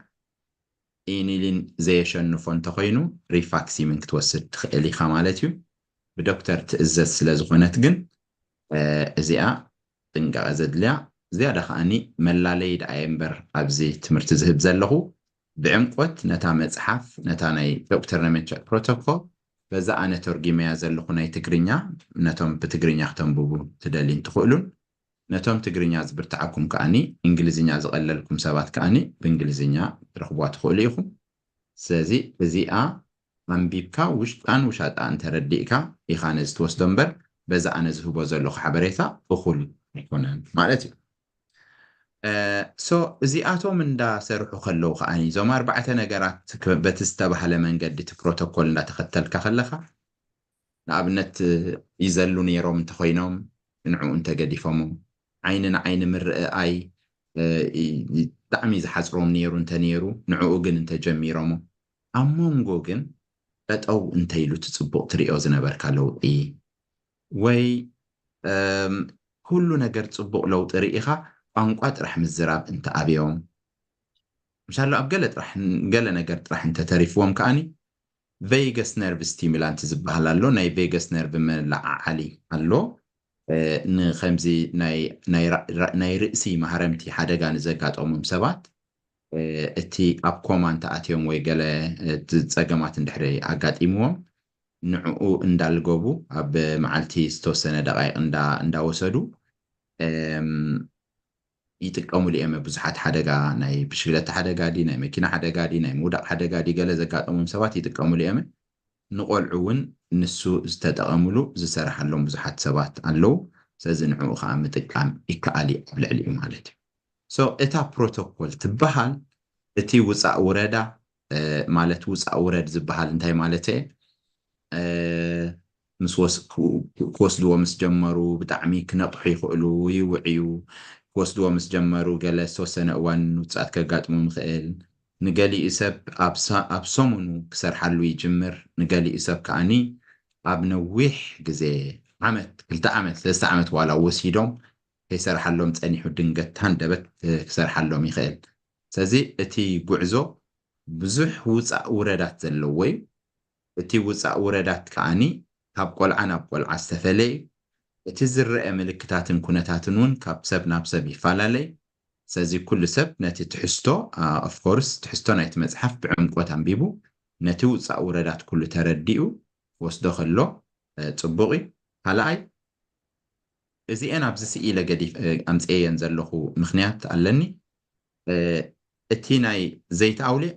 ኢኒሊን ዘየሸንፎ እንተኾይኑ ሪፋክሲሚን ክትወስድ ትኽእል ኢኻ ማለት እዩ። ብዶክተር ትእዘዝ ስለ ዝኾነት ግን፣ እ፣ እዚኣ ጥንቃቐ ዘድልያ። ዝያዳ ከኣኒ መላለዪ ደኣ እየ እምበር ኣብዚ ትምህርቲ ዝህብ ዘለኹ። ብዕምቆት ነታ መጽሓፍ፣ ነታ ናይ ዶክተር ነመንቸክ ፕሮቶኮል፣ በዛ ኣነ ተርጒመያ ዘለኹ ናይ ትግርኛ፣ ነቶም ብትግርኛ ክተንብቡ ትደልዩ እንትኽእሉን፣ ነቶም ትግርኛ ዝብርትዓኩም ከኣኒ፣ እንግሊዝኛ ዝቐለልኩም ሰባት ከኣኒ፣ ብእንግሊዝኛ ትረኽብዋ ትኽእሉ ኢኹም። ስለዚ እዚኣ ኣንቢብካ ውሽጣን ውሻጣን ተረዲእካ ኢኻ ነዚ ትወስዶ እምበር፣ በዛ ኣነ ዝህቦ ዘለኹ ሓበሬታ እኹል ኣይኮነን ማለት እዩ። እ፣ so እዚኣቶም እንዳሰርሑ ከለዉ ከኣ እዞም ኣርባዕተ ነገራት ክ-፣ በቲ ዝተባህለ መንገዲ እቲ ፕሮቶኮል እንዳተኸተልካ ከለኻ፣ ንኣብነት ይዘሉ ነይሮም እንተኾይኖም ንዕኡ እንተገዲፎሞ፣ ዓይኒ ንዓይኒ ምርኣይ፣ እ፣ ይ-፣ ይ-፣ ብጣዕሚ ዝሓጽሮም ነይሩ እንተነይሩ ንዕኡ ግን እንተጀሚሮሞ፣ ኣብ መንጎ ግን ጠጠው እንተኢሉ እቲ ጽቡቕ ትሪኦ ዝነበርካ ለውጢ ወይ፣ እም፣ ኩሉ ነገር ጽቡቕ ለውጢ ርኢኻ ቋንቋ ጥራሕ ምዝራብ እንተኣብዮም፣ ምሻሎ ኣብ ገለ ጥራሕ፣ ገለ ነገር ጥራሕ እንተተሪፍዎም ከኣኒ ቬገስ ነርቭ ስቲሙላንት ዝበሃል ኣሎ። ናይ ቬገስ ነርቭ መለዓዓሊ ኣሎ። እ፣ ንኸምዚ ናይ፣ ናይ ራ-፣ ራ-፣ ናይ ርእሲ ማህረምቲ ሓደጋ ንዘጋጠሞም ሰባት፣ እ፣ እቲ ኣብ ኮማ እንተኣትዮም ወይ ገለ፣ እ፣ ት-፣ ጸገማት እንድሕሪ ኣጋጢምዎም፣ ንዕኡ እንዳልገቡ ኣብ መዓልቲ ዝተወሰነ ደቃይቕ እንዳ-፣ እንዳወሰዱ፣ እም፣ ይጥቀሙሉ እዮም። ብዙሓት ሓደጋ፣ ናይ ብሽክለታ ሓደጋ ድዩ፣ ናይ መኪና ሓደጋ ድዩ፣ ናይ ምውዳቕ ሓደጋ ድዩ፣ ገለ ዘጋጠሞም ሰባት ይጥቀሙሉ እዮም። ንቆልዑ እውን ንሱ ዝተጠቐሙሉ ዝሰራሓሎም ብዙሓት ሰባት ኣለዉ። ስለዚ ንዕኡ ከዓ ምጥቃም ይከኣል እዩ ኣብ ልዕሊኡ ማለት እዩ። So እታ ፕሮቶኮል ትበሃል እቲ ውፃእ ውረዳ፣ እ፣ ማለት ውፃእ ውረድ ዝበሃል እንታይ ማለት እየ? እ፣ ምስ ወስ-፣ ክው-፣ ክወስድዎ ምስ ጀመሩ ብጣዕሚ ክነቕሑ ይኽእሉ፣ ይውዕዩ። ክወስድዎ ምስ ጀመሩ ገለ ዝተወሰነ እዋን ውፅኣት ከጋጥሞም ይኽእል። ንገሊኡ ሰብ ኣብ ሰ-፣ ኣብ ሰሙኑ ክሰርሓሉ ይጅምር። ንገሊኡ ሰብ ከኣኒ ኣብ ነዊሕ ግዜ፣ ዓመት፣ ክልተ ዓመት፣ ሰለስተ ዓመት ዋላ ወሲዶም ከይሰርሓሎም ጸኒሑ ድንገት ሃንደበት፣ እ፣ ክሰርሓሎም ይኽእል። ስለዚ እቲ ጉዕዞ ብዙሕ ውጻእ ውረዳት ዘለዎ እዩ። እቲ ውጻእ ውረዳት ከኣኒ ካብ ቆልዓ ናብ ቆልዓ ዝተፈለየ እዩ። እቲ ዝረአ ምልክታትን ኩነታትን እውን ካብ ሰብ ናብ ሰብ ይፈላለይ። ስለዚ ኩሉ ሰብ ነቲ ትሕዝቶ፣ of course፣ ትሕዝቶ ናይቲ መጽሓፍ ብዕምቆት ኣንቢቡ ነቲ ውጻእ ውረዳት ኩሉ ተረዲኡ ክወስዶ ከሎ ጽቡቕ እዩ። ካልኣይ፣ እዚኤን ኣብዚ ስኢለ ገዲፍ ኣምፅኤየን ዘለኹ ምኽንያት ኣለኒ። እቲ ናይ ዘይቲ ኣውሊዕ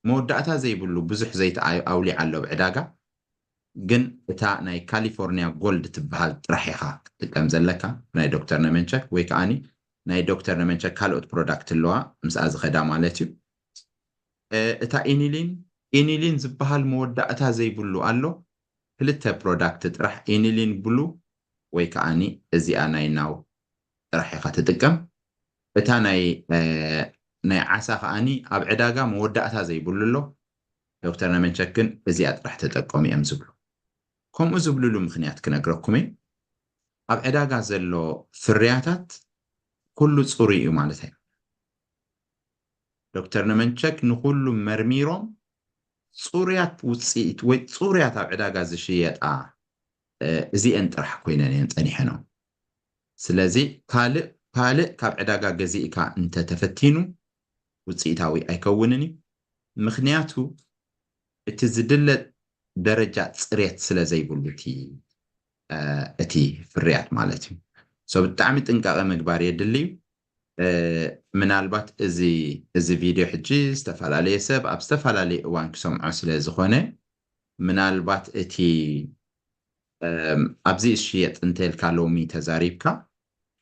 መወዳእታ ዘይብሉ ብዙሕ ዘይቲ ኣውሊዕ ኣሎ ኣብ ዕዳጋ። ግን እታ ናይ ካሊፎርኒያ ጎልድ ትበሃል ጥራሕ ኢኻ ክትጥቀም ዘለካ፣ ናይ ዶክተር ነመንቸክ ወይ ከዓኒ ናይ ዶክተር ነመንቸክ ካልኦት ፕሮዳክት ኣለዋ ምስኣ ዝኸዳ ማለት እዩ። እታ ኢኒሊን ኢኒሊን ዝበሃል መወዳእታ ዘይብሉ ኣሎ። ክልተ ፕሮዳክት ጥራሕ፣ ኢኒሊን ብሉ ወይ ከዓኒ እዚኣ ናይ ናው ጥራሕ ኢኻ ትጥቀም። እታ ናይ ናይ ዓሳ ከዓኒ ኣብ ዕዳጋ መወዳእታ ዘይብሉ ኣሎ። ዶክተር ነመንቸክ ግን እዚኣ ጥራሕ ተጠቀሙ እዮም ዝብሉ። ከምኡ ዝብልሉ ምኽንያት ክነግረኩም እየ። ኣብ ዕዳጋ ዘሎ ፍርያታት ኩሉ ፅሩይ እዩ ማለት እዩ። ዶክተር ነመንቸክ ንኩሉ መርሚሮም ፅሩያት ውፅኢት ወይ ፅሩያት ኣብ ዕዳጋ ዝሽየጣ እዚአን ጥራሕ ኮይነን እየን ፀኒሐን። ስለዚ ካልእ ካልእ ካብ ዕዳጋ ገዚእካ እንተተፈቲኑ ውፅኢታዊ ኣይከውንን እዩ። ምኽንያቱ እቲ ዝድለ ደረጃ ፅሬት ስለ ዘይብሉ እቲ እቲ ፍርያት ማለት እዩ። ብጣዕሚ ጥንቃቐ ምግባር የድሊ እዩ። ምናልባት እዚ እዚ ቪድዮ ሕጂ ዝተፈላለየ ሰብ ኣብ ዝተፈላለየ እዋን ክሰምዖ ስለ ዝኾነ ምናልባት እቲ ኣብዚ ዝሽየጥ እንተልካ ሎሚ ተዛሪብካ፣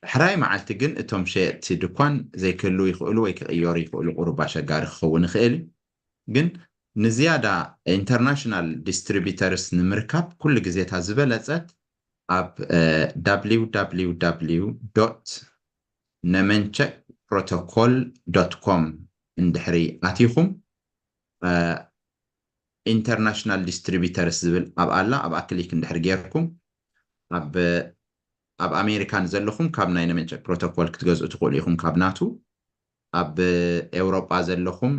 ሕራይ መዓልቲ ግን እቶም ሸየጥቲ ድኳን ዘይክህልዉ ይኽእሉ ወይ ክቕየሩ ይኽእሉ፣ ቁሩብ ኣሸጋሪ ክኸውን ይኽእል እዩ። ግን ንዝያዳ ኢንተርናሽናል ዲስትሪቢተርስ ንምርካብ ኩሉ ግዜ እታ ዝበለጸት ኣብ www ነመንቸክ ፕሮቶኮል ዶት ኮም እንድሕሪ ኣቲኹም ኢንተርናሽናል ዲስትሪቢተርስ ዝብል ኣብ ኣላ ኣብኣ ክሊክ እንድሕር ጌርኩም ኣብ ኣብ ኣሜሪካ ንዘለኹም ካብ ናይ ነመንቸክ ፕሮቶኮል ክትገዝኡ ትኽእሉ ኢኹም። ካብ ናቱ ኣብ ኤውሮጳ ዘለኹም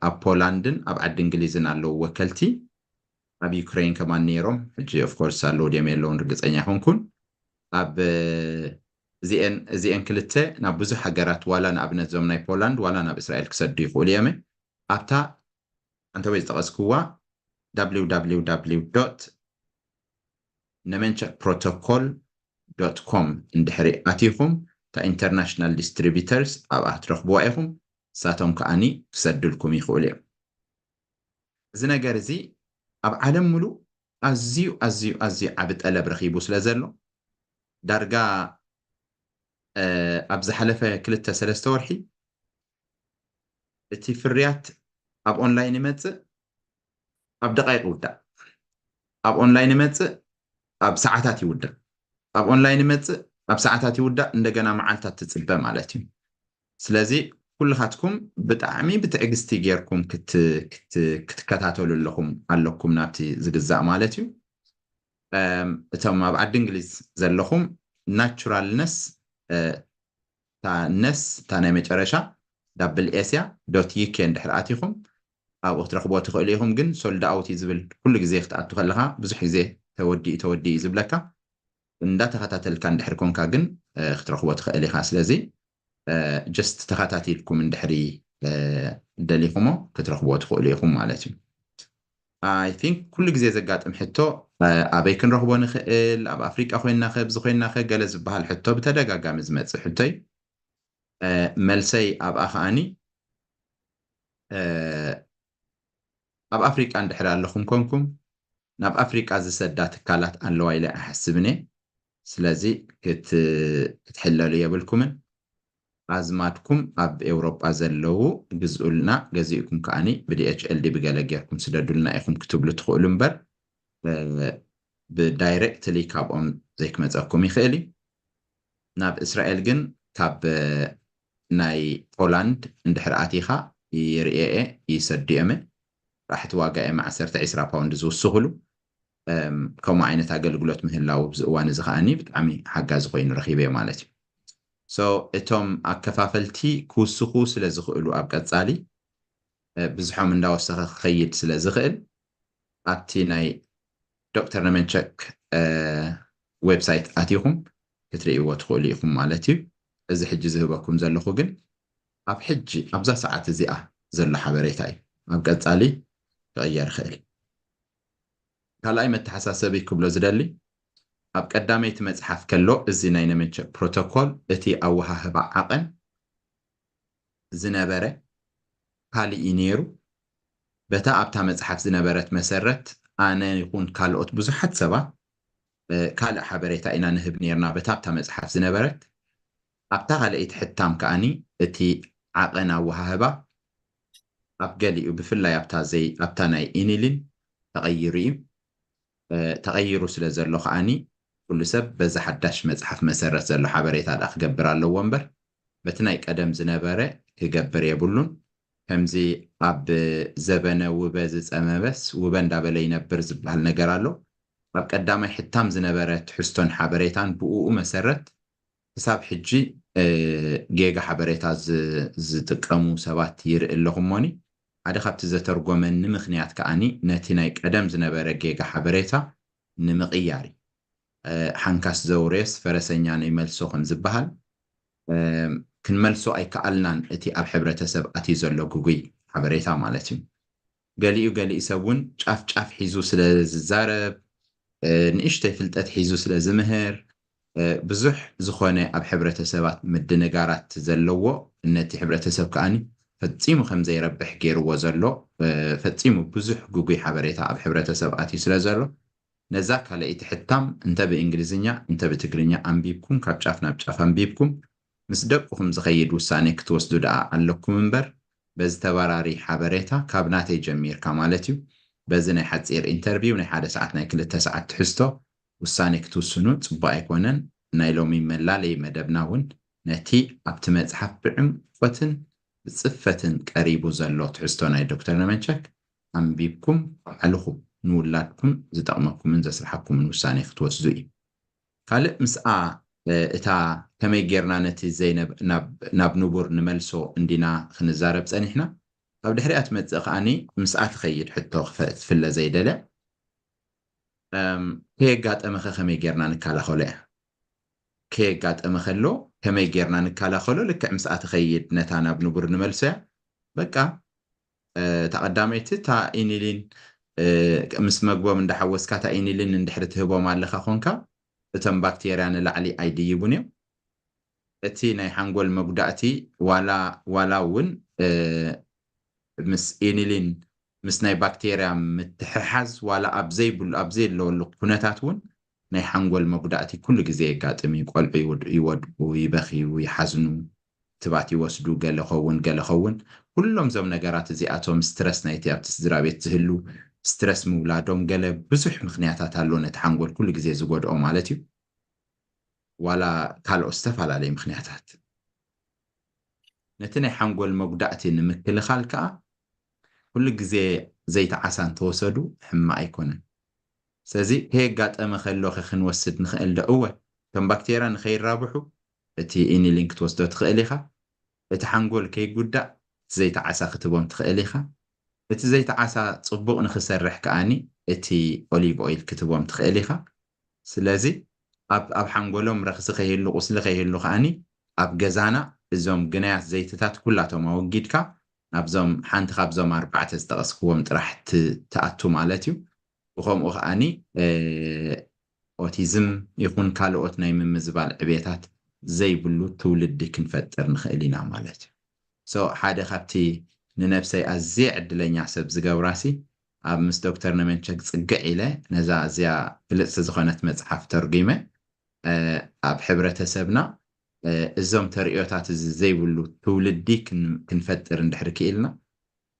ኣብ ፖላንድን ኣብ ዓዲ እንግሊዝን ኣለዉ ወከልቲ። ኣብ ዩክሬን ከማን ነይሮም፣ ሕጂ ኦፍኮርስ ኣለዉ ድዮም የለውን ርግፀኛ ኣይኮንኩን። ኣብ እዚአን እዚአን ክልተ ናብ ብዙሕ ሃገራት ዋላ ንኣብነት እዞም ናይ ፖላንድ ዋላ ናብ እስራኤል ክሰዱ ይኽእሉ እዮም። ኣብታ ኣንተ ወይ ዝጠቐስክዋ www ነመንቸክ ፕሮቶኮል ዶት ኮም እንድሕሪ ኣቲኹም እታ ኢንተርናሽናል ዲስትሪቢተርስ ኣብኣ ክትረኽብዋ ኢኹም። ንሳቶም ከዓኒ ክሰድልኩም ይኽእሉ እዮም። እዚ ነገር እዚ ኣብ ዓለም ሙሉእ ኣዝዩ ኣዝዩ ኣዝዩ ዓቢ ጠለብ ረኺቡ ስለ ዘሎ ዳርጋ ኣብ ዝሓለፈ ክልተ ሰለስተ ወርሒ እቲ ፍርያት ኣብ ኦንላይን ይመጽእ፣ ኣብ ደቃይቅ ይውዳእ። ኣብ ኦንላይን ይመጽእ፣ ኣብ ሰዓታት ይውዳእ። ኣብ ኦንላይን ይመጽእ፣ ኣብ ሰዓታት ይውዳእ፣ እንደገና መዓልታት ትጽበ ማለት እዩ። ስለዚ ኩልኻትኩም ብጣዕሚ ብትዕግስቲ ጌርኩም ክትከታተሉ ኣለኹም ኣለኩም ናብቲ ዝግዛእ ማለት እዩ። እቶም ኣብ ዓዲ እንግሊዝ ዘለኹም ናቹራል ነስ እታ ነስ እታ ናይ መጨረሻ ዳብል ኤስያ ዶት ዩኬ እንድሕር ኣቲኹም ኣብኡ ክትረኽቦ ትኽእሉ ኢኹም። ግን ሶልድ ኣውት እዩ ዝብል ኩሉ ግዜ ክትኣቱ ከለኻ ብዙሕ ግዜ ተወዲኡ ተወዲኡ እዩ ዝብለካ። እንዳተኸታተልካ እንድሕር ኮንካ ግን ክትረኽቦ ትኽእል ኢኻ። ስለዚ ጀስት ተኸታቲልኩም እንድሕሪ ደሊኹሞ ክትረኽብዎ ትኽእሉ ኢኹም ማለት እዩ። ኣይ ቲንክ ኩሉ ግዜ ዘጋጥም ሕቶ ኣበይ ክንረኽቦ ንኽእል፣ ኣብ ኣፍሪቃ ኮይንና ከ፣ ኣብዚ ኮይንና ከ ገለ ዝበሃል ሕቶ ብተደጋጋሚ ዝመፅእ ሕቶ እዩ። መልሰይ ኣብኣ ከዓኒ ኣብ ኣፍሪቃ እንድሕር ኣለኹም ኮንኩም ናብ ኣፍሪቃ ዝሰዳ ትካላት ኣለዋ ኢለ ኣይሓስብን እየ። ስለዚ ክትሕለሉ የብልኩምን። ኣዝማድኩም ኣብ ኤውሮጳ ዘለዉ ግዝኡልና፣ ገዚእኩም ከዓኒ ብዲኤችኤል ድዩ ብገለ ጌርኩም ስደዱልና ኢኹም ክትብሉ ትኽእሉ እምበር ብዳይሬክትሊ ካብኦም ዘይክመፀኩም ይኽእል እዩ። ናብ እስራኤል ግን ካብ ናይ ፖላንድ እንድሕር ኣቲኻ ይርእየ እየ፣ ይሰዱ እዮም። ራሕቲ ዋጋ እዮም ዓሰርተ ዒስራ ፓውንድ ዝውስኹሉ። ከምኡ ዓይነት ኣገልግሎት ምህላው ኣብዚ እዋን እዚ ከዓኒ ብጣዕሚ ሓጋዚ ኮይኑ ረኺበዮ ማለት እዩ። እቶም ኣከፋፈልቲ ክውስኹ ስለ ዝኽእሉ ኣብ ቀፃሊ ብዙሖም እንዳወሰኸ ክኸይድ ስለ ዝኽእል ኣብቲ ናይ ዶክተር ነመንቸክ ዌብሳይት ኣቲኹም ክትርእይዎ ትኽእሉ ኢኹም ማለት እዩ። እዚ ሕጂ ዝህበኩም ዘለኹ ግን ኣብ ሕጂ ኣብዛ ሰዓት እዚኣ ዘሎ ሓበሬታ እዩ። ኣብ ቀጻሊ ክቕየር ይኽእል። ካልኣይ መተሓሳሰቢ ክብሎ ዝደሊ፣ ኣብ ቀዳመይቲ መጽሓፍ ከሎ እዚ ናይ ነመንቸክ ፕሮቶኮል እቲ ኣወሃህባ ዓቐን ዝነበረ ካልእ እዩ ነይሩ። በታ ኣብታ መጽሓፍ ዝነበረት መሰረት ኣነ ይኹን ካልኦት ብዙሓት ሰባት ካልእ ሓበሬታ ኢና ንህብ ነርና በታ ኣብታ መጽሓፍ ዝነበረት። ኣብታ ካልኣይቲ ሕታም ከኣኒ እቲ ዓቐን ኣወሃህባ ኣብ ገሊኡ ብፍላይ ኣብታ ዘይ ኣብታ ናይ ኢኒሊን ተቐይሩ እዩ። ተቐይሩ ስለ ዘሎ ከኣኒ ኩሉ ሰብ በዛ ሓዳሽ መጽሓፍ መሰረት ዘሎ ሓበሬታ ደኣ ክገብር ኣለዎ እምበር በቲ ናይ ቀደም ዝነበረ ክገብር የብሉን። ከምዚ ኣብ ዘበነ ውበ ዝጸመመስ ውበ እንዳበለ ይነብር ዝበሃል ነገር ኣሎ። ኣብ ቀዳማይ ሕታም ዝነበረ ትሕዝቶን ሓበሬታን ብእኡ መሰረት ክሳብ ሕጂ ጌጋ ሓበሬታ ዝጥቀሙ ሰባት ይርኢ ኣለኹ እሞኒ ሓደ ካብቲ ዘተርጎመኒ ምኽንያት ከኣኒ ነቲ ናይ ቀደም ዝነበረ ጌጋ ሓበሬታ ንምቕያር እዩ። ሓንካስ ዘውረየስ ፈረሰኛ ንይመልሶ ከም ዝበሃል ክንመልሶ ኣይከኣልናን። እቲ ኣብ ሕብረተሰብ ኣትዩ ዘሎ ግጉይ ሓበሬታ ማለት እዩ። ገሊኡ ገሊኡ ሰብ እውን ጫፍ ጫፍ ሒዙ ስለ ዝዛረብ ንእሽተይ ፍልጠት ሒዙ ስለ ዝምህር ብዙሕ ዝኾነ ኣብ ሕብረተሰባት ምድንጋራት ዘለዎ ነቲ ሕብረተሰብ ከኣኒ ፈጺሙ ከም ዘይረብሕ ገይርዎ ዘሎ ፈጺሙ ብዙሕ ግጉይ ሓበሬታ ኣብ ሕብረተሰብ ኣትዩ ስለ ዘሎ ነዛ ካልኣይቲ ሕታም እንተ ብእንግሊዝኛ እንተ ብትግርኛ ኣንቢብኩም ካብ ጫፍ ናብ ጫፍ ኣንቢብኩም ምስ ደቅኹም ዝኸይድ ውሳኔ ክትወስዱ ደኣ ኣለኩም እምበር በዚ ተባራሪ ሓበሬታ ካብ ናተይ ጀሚርካ ማለት እዩ በዚ ናይ ሓፂር ኢንተርቪው ናይ ሓደ ሰዓት ናይ ክልተ ሰዓት ትሕዝቶ ውሳኔ ክትውስኑ ፅቡቅ ኣይኮነን። ናይ ሎሚ መላለይ መደብና እውን ነቲ ኣብቲ መፅሓፍ ብዕምቆትን ብፅፈትን ቀሪቡ ዘሎ ትሕዝቶ ናይ ዶክተር ነመንቸክ ኣንቢብኩም ባዕልኹም ንውላድኩም ዝጠቕመኩምን ዘስርሓኩምን ውሳኔ ክትወስዱ እዩ። ካልእ ምስኣ እታ ከመይ ጌርና ነቲ ዘይነብ ናብ ንቡር ንመልሶ እንዲና ክንዛረብ ጸኒሕና። ካብ ድሕሪኣ ትመጽእ ከኣኒ ምስኣ ትኸይድ ሕቶ ክትፍለ ዘይደለ ከየጋጠመኸ ከመይ ጌርና ንከላኸሎ እያ። ከየጋጠመ ከሎ ከመይ ጌርና ንከላኸሎ ልክዕ ምስኣ ትኸይድ ነታ ናብ ንቡር ንመልሶ እያ። በቃ እታ ቀዳመይቲ እታ ኢኒሊን ምስ መግቦም እንዳሓወስካ እታ ኢኒሊን እንድሕሪ ትህቦም ኣለኻ ኮንካ እቶም ባክቴርያ ንላዕሊ ኣይድይቡን እዮም። እቲ ናይ ሓንጎል መጉዳእቲ ዋላ ዋላ እውን ምስ ኢኒሊን ምስ ናይ ባክቴርያ ምትሕሓዝ ዋላ ኣብ ዘይብሉ ኣብ ዘየለወሉ ኩነታት እውን ናይ ሓንጎል መጉዳእቲ ኩሉ ግዜ የጋጥም እዩ። ቆልዑ ይወድቁ፣ ይበኽዩ፣ ይሓዝኑ፣ ክትባት ይወስዱ፣ ገለ ኸውን ገለ ኸውን። ኩሎም ዞም ነገራት እዚኣቶም ስትረስ ናይቲ ኣብቲ ስድራ ቤት ዝህሉ ስትረስ ምውላዶም ገለ ብዙሕ ምኽንያታት ኣሎ ነቲ ሓንጎል ኩሉ ግዜ ዝጎድኦ ማለት እዩ። ዋላ ካልኦት ዝተፈላለዩ ምኽንያታት ነቲ ናይ ሓንጎል መጉዳእቲ ንምክልኻል ከዓ ኩሉ ግዜ ዘይተዓሳ እንተወሰዱ ሕማቕ ኣይኮነን። ስለዚ ከየጋጠመ ከሎኸ ክንወስድ ንኽእል ዶ? እወ፣ እቶም ባክቴርያ ንኸይራብሑ እቲ ኢኒሊን ክትወስዶ ትኽእል ኢኻ። እቲ ሓንጎል ከይጉዳእ እቲ ዘይተዓሳ ክትቦም ትኽእል ኢኻ። እቲ ዘይተዓሳ ጽቡቕ ንኽሰርሕ ከኣኒ እቲ ኦሊቭ ኦይል ክትቦም ትኽእል ኢኻ። ስለዚ ኣብ ኣብ ሓንጎሎም ረኽሲ ከይህሉ ቁስሊ ከይህሉ ከኣኒ ኣብ ገዛና እዞም ግናያት ዘይትታት ኩላቶም ኣወጊድካ ናብዞም ሓንቲ ካብዞም ኣርባዕተ ዝጠቐስክዎም ጥራሕ ትኣቱ ማለት እዩ። ብኸምኡ ከኣኒ ኦቲዝም ይኹን ካልኦት ናይ ምምዝባል ዕቤታት ዘይብሉ ትውልዲ ክንፈጥር ንኽእል ኢና ማለት እዩ። ሶ ሓደ ካብቲ ንነብሰይ ኣዝየ ዕድለኛ ሰብ ዝገብራሲ ኣብ ምስ ዶክተር ነመንቸክ ፅግዕ ኢለ ነዛ ኣዝያ ፍልጥቲ ዝኾነት መፅሓፍ ተርጒመ ኣብ ሕብረተሰብና እዞም ተርእዮታት እዚ ዘይብሉ ትውልዲ ክንፈጥር እንድሕር ክኢልና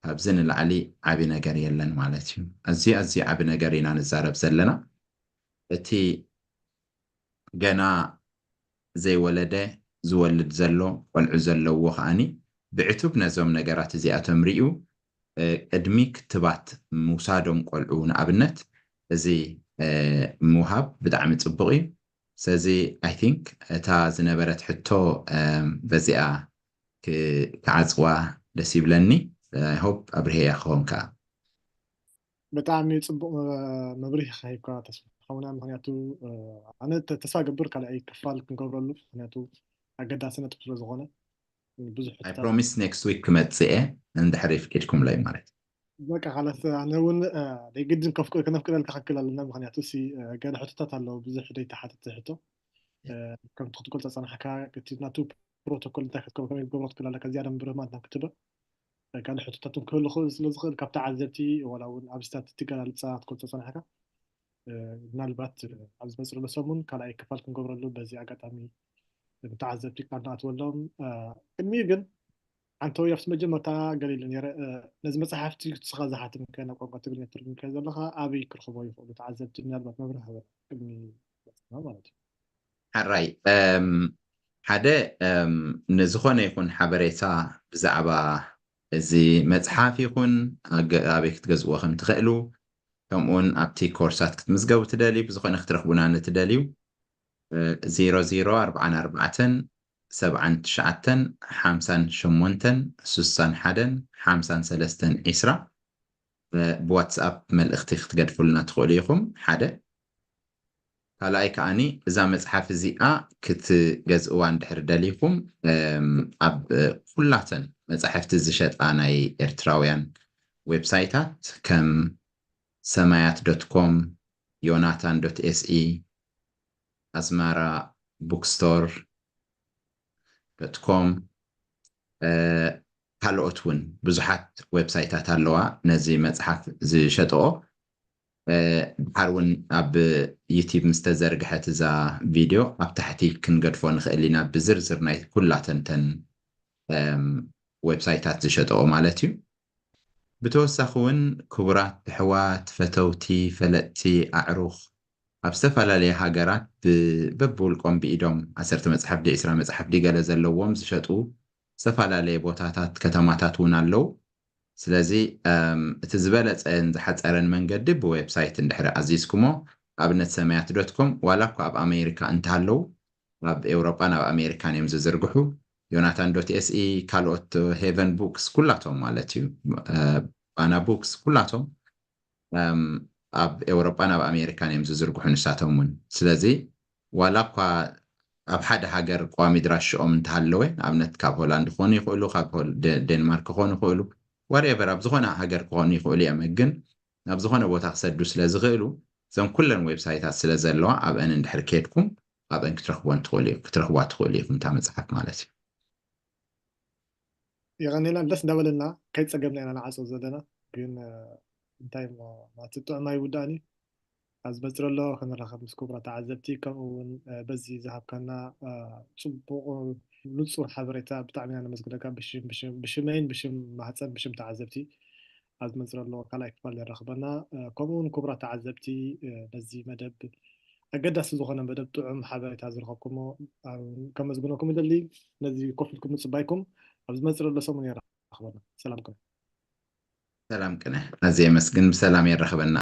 ካብዚ ንላዕሊ ዓቢ ነገር የለን ማለት እዩ። ኣዝዩ ኣዝዩ ዓቢ ነገር ኢና ንዛረብ ዘለና። እቲ ገና ዘይወለደ ዝወልድ ዘሎ ቆልዑ ዘለዎ ከኣኒ ብዕቱብ ነዞም ነገራት እዚኣቶም ሪኡ ቅድሚ ክትባት ምውሳዶም ቆልዑ ንኣብነት እዚ ምውሃብ ብጣዕሚ ፅቡቕ እዩ። ስለዚ ኣይ ቲንክ እታ ዝነበረት ሕቶ በዚኣ ክዓፅዋ ደስ ይብለኒ። ሆፕ ኣብርሄያ ክኸውን ከዓ ብጣዕሚ ጽቡቕ መ- መብርሂ ሂብካ ተስፋ ሓውና። ምክንያቱ እ፣ ኣነ ተ- ተስፋ ገብር ካልኣይ ክፋል ክንገብረሉ፣ ምክንያቱ ኣገዳሲ ነጥብ ስለ ዝኾነ ብዙሕ I promise next week ክመጽእ እየ፣ እንድሕር ይፍቂድኩምለይ ማለት። በቃ ካላት ኣነ እውን እ፣ ናይ ግድን ከፍቅ- ከነፍቅደልካ ክክል ኣለና። ምክንያቱ ሲ እ፣ ገለ ሕቶታት ኣለዉ ብዙሕ ዘይተሓተተ ሕቶ እ፣ ከምቲ ክትገልጾ ጸናሕካ እቲ ናቱ ፕሮቶኮል እንታይ ክትከው ከመይ ክትገብሮ ትክእል ኣለካ። ዝያዳ ምብርህ ማለት ናብ ክትበ ካልእ ሕቶታት እውን ክህሉ ክእል ስለ ዝኽእል ካብ ተዓዘብቲ ዋላ እውን ኣብ ስታት ትገላልጻ ክትገልጾ ጸናሕካ እ፣ ምናልባት እ፣ ኣብ ዝመጽእ ዘሎ ሰሙን ካልኣይ ክፋል ክንገብረሉ በዚ ኣጋጣሚ ንተዓዘብቲ ቃል ንኣትወሎም። እ፣ ቅድሚኡ ግን ሓንቲ ወይ ኣብቲ መጀመርታ ገሊሉ ነይረ እ፣ ነዚ መጽሓፍቲ ንስኻ ዝሓትምከ ናብ ቋንቋ ትግርኛ ትርጉምከ ዘለኻ ኣበይ ክረኽቦ ይኽእሉ ተዓዘብቲ ምናልባት መብርህ ሃበ ቅድሚ በጽሕና ማለት እዩ። ሓራይ እም፣ ሓደ እም፣ ንዝኾነ ይኹን ሓበሬታ ብዛዕባ እዚ መጽሓፍ ይኹን ኣገ- ኣበይ ክትገዝእዎ ከም ትኽእሉ፣ ከምኡውን ኣብቲ ኮርሳት ክትምዝገቡ ትደልዩ፣ ብዝኾነ ክትረኽቡና ንትደልዩ ዜሮ ዜሮ ኣርባዓን ኣርባዕተን ሰብዓን ትሽዓተን ሓምሳን ሸሞንተን ሱሳን ሓደን ሓምሳን ሰለስተን ዒስራ ብዋትስኣፕ መልእኽቲ ክትገድፉልና ትኽእሉ ኢኹም። ሓደ ካልኣይ ከዓኒ እዛ መጽሓፍ እዚኣ ክትገዝእዋ እንድሕር ደሊኹም እም፣ ኣብ እ፣ ኩላተን መጻሕፍቲ ዝሸጣ ናይ ኤርትራውያን ዌብሳይታት ከም ሰማያት ዶት ኮም፣ ዮናታን ዶት ኤስኢ፣ ኣስማራ ቡክስቶር ዶት ኮም እ፣ ካልኦት እውን ብዙሓት ዌብሳይታት ኣለዋ ነዚ መጽሓፍ ዝሸጥኦ። እ፣ ድሓር እውን ኣብ ዩቲብ ምስ ተዘርግሐት እዛ ቪድዮ ኣብ ታሕቲ ክንገድፎ ንኽእል ኢና ብዝርዝር ናይ ኩላተንተን እም፣ ዌብሳይታት ዝሸጥኦ ማለት እዩ። ብተወሳኺ እውን ክቡራት ኣሕዋት፣ ፈተውቲ፣ ፈለጥቲ፣ ኣዕሩኽ ኣብ ዝተፈላለየ ሃገራት ብ- በብውልቆም ብኢዶም ዓሰርተ መጽሓፍ ዲ ዕስራ መጽሓፍ ዲ ገለ ዘለዎም ዝሸጡ ዝተፈላለየ ቦታታት ከተማታት እውን ኣለዉ። ስለዚ እም፣ እቲ ዝበለጸን ዝሓጸረን መንገዲ ብዌብሳይት እንድሕሪ ኣዚዝኩሞ ኣብነት ሰማያት ዶት ኮም ዋላ እኳ ኣብ ኣሜሪካ እንተሃለዉ ኣብ ኤውሮጳን ኣብ ኣሜሪካን እዮም ዝዝርግሑ። ዮናታን ዶት ኤስኢ ካልኦት ሄቨን ቡክስ ኩላቶም ማለት እዩ እ፣ ባና ቡክስ ኩላቶም እም፣ ኣብ ኤውሮጳን ኣብ ኣሜሪካን እዮም ዝዝርግሑ ንሳቶም እውን። ስለዚ ዋላ እኳ ኣብ ሓደ ሃገር ቋሚ ድራሽኦም እንተሃለወ ንኣብነት ካብ ሆላንድ ክኾኑ ይኽእሉ፣ ካብ ሆል- ደ- ዴንማርክ ክኾኑ ይኽእሉ፣ ዋትኤቨር ኣብ ዝኾነ ሃገር ክኾኑ ይኽእሉ እዮም። ግን ናብ ዝኾነ ቦታ ክሰዱ ስለ ዝኽእሉ እዞም ኩለን ዌብሳይታት ስለ ዘለዋ ኣብአን እንድሕር ከድኩም ኣብአን ክትረኽቦን ትኽእሉ ክትረኽቧ ትኽእሉ ኢኹም እታ መፅሓፍ ማለት እዩ። የቐኔላ ደስ እንዳበለና ከይፀገብና ኢና ንዓፆ ዘለና። ግን እ፣ እንታይ እሞ ናቲ ጥዑም ኣይውዳእን እዩ። ኣብ ዝመፅእ ዘሎ ክንራኸብ ምስ ክቡራት ተዓዘብቲ ከምኡ እውን እ፣ በዚ ዝሃብካና እ፣ ፅቡቕ ንፁር ሓበሬታ ብጣዕሚ ኢና ነመስግነካ። ብሽም ብሽም ብሽመይን ብሽም ማህፀን ብሽም ተዓዘብቲ ኣብ ዝመፅእ ዘሎ ካልኣይ ክፋል የራኽበና። እ፣ ከምኡ እውን ክቡራት ተዓዘብቲ እ፣ ነዚ መደብ ኣገዳሲ ዝኾነ መደብ ጥዑም ሓበሬታ ዝረኸብኩሞ እ፣ ከመስግነኩም ይደሊ። ነዚ ኮፍ ኢልኩም ምፅባይኩም ኣብ ዝመፅእ ዘሎ ሰሙን የራኽበና። ሰላም ቅነ። ሰላም ቅነ ኣዝየ የመስግን። ብሰላም የራኽበና።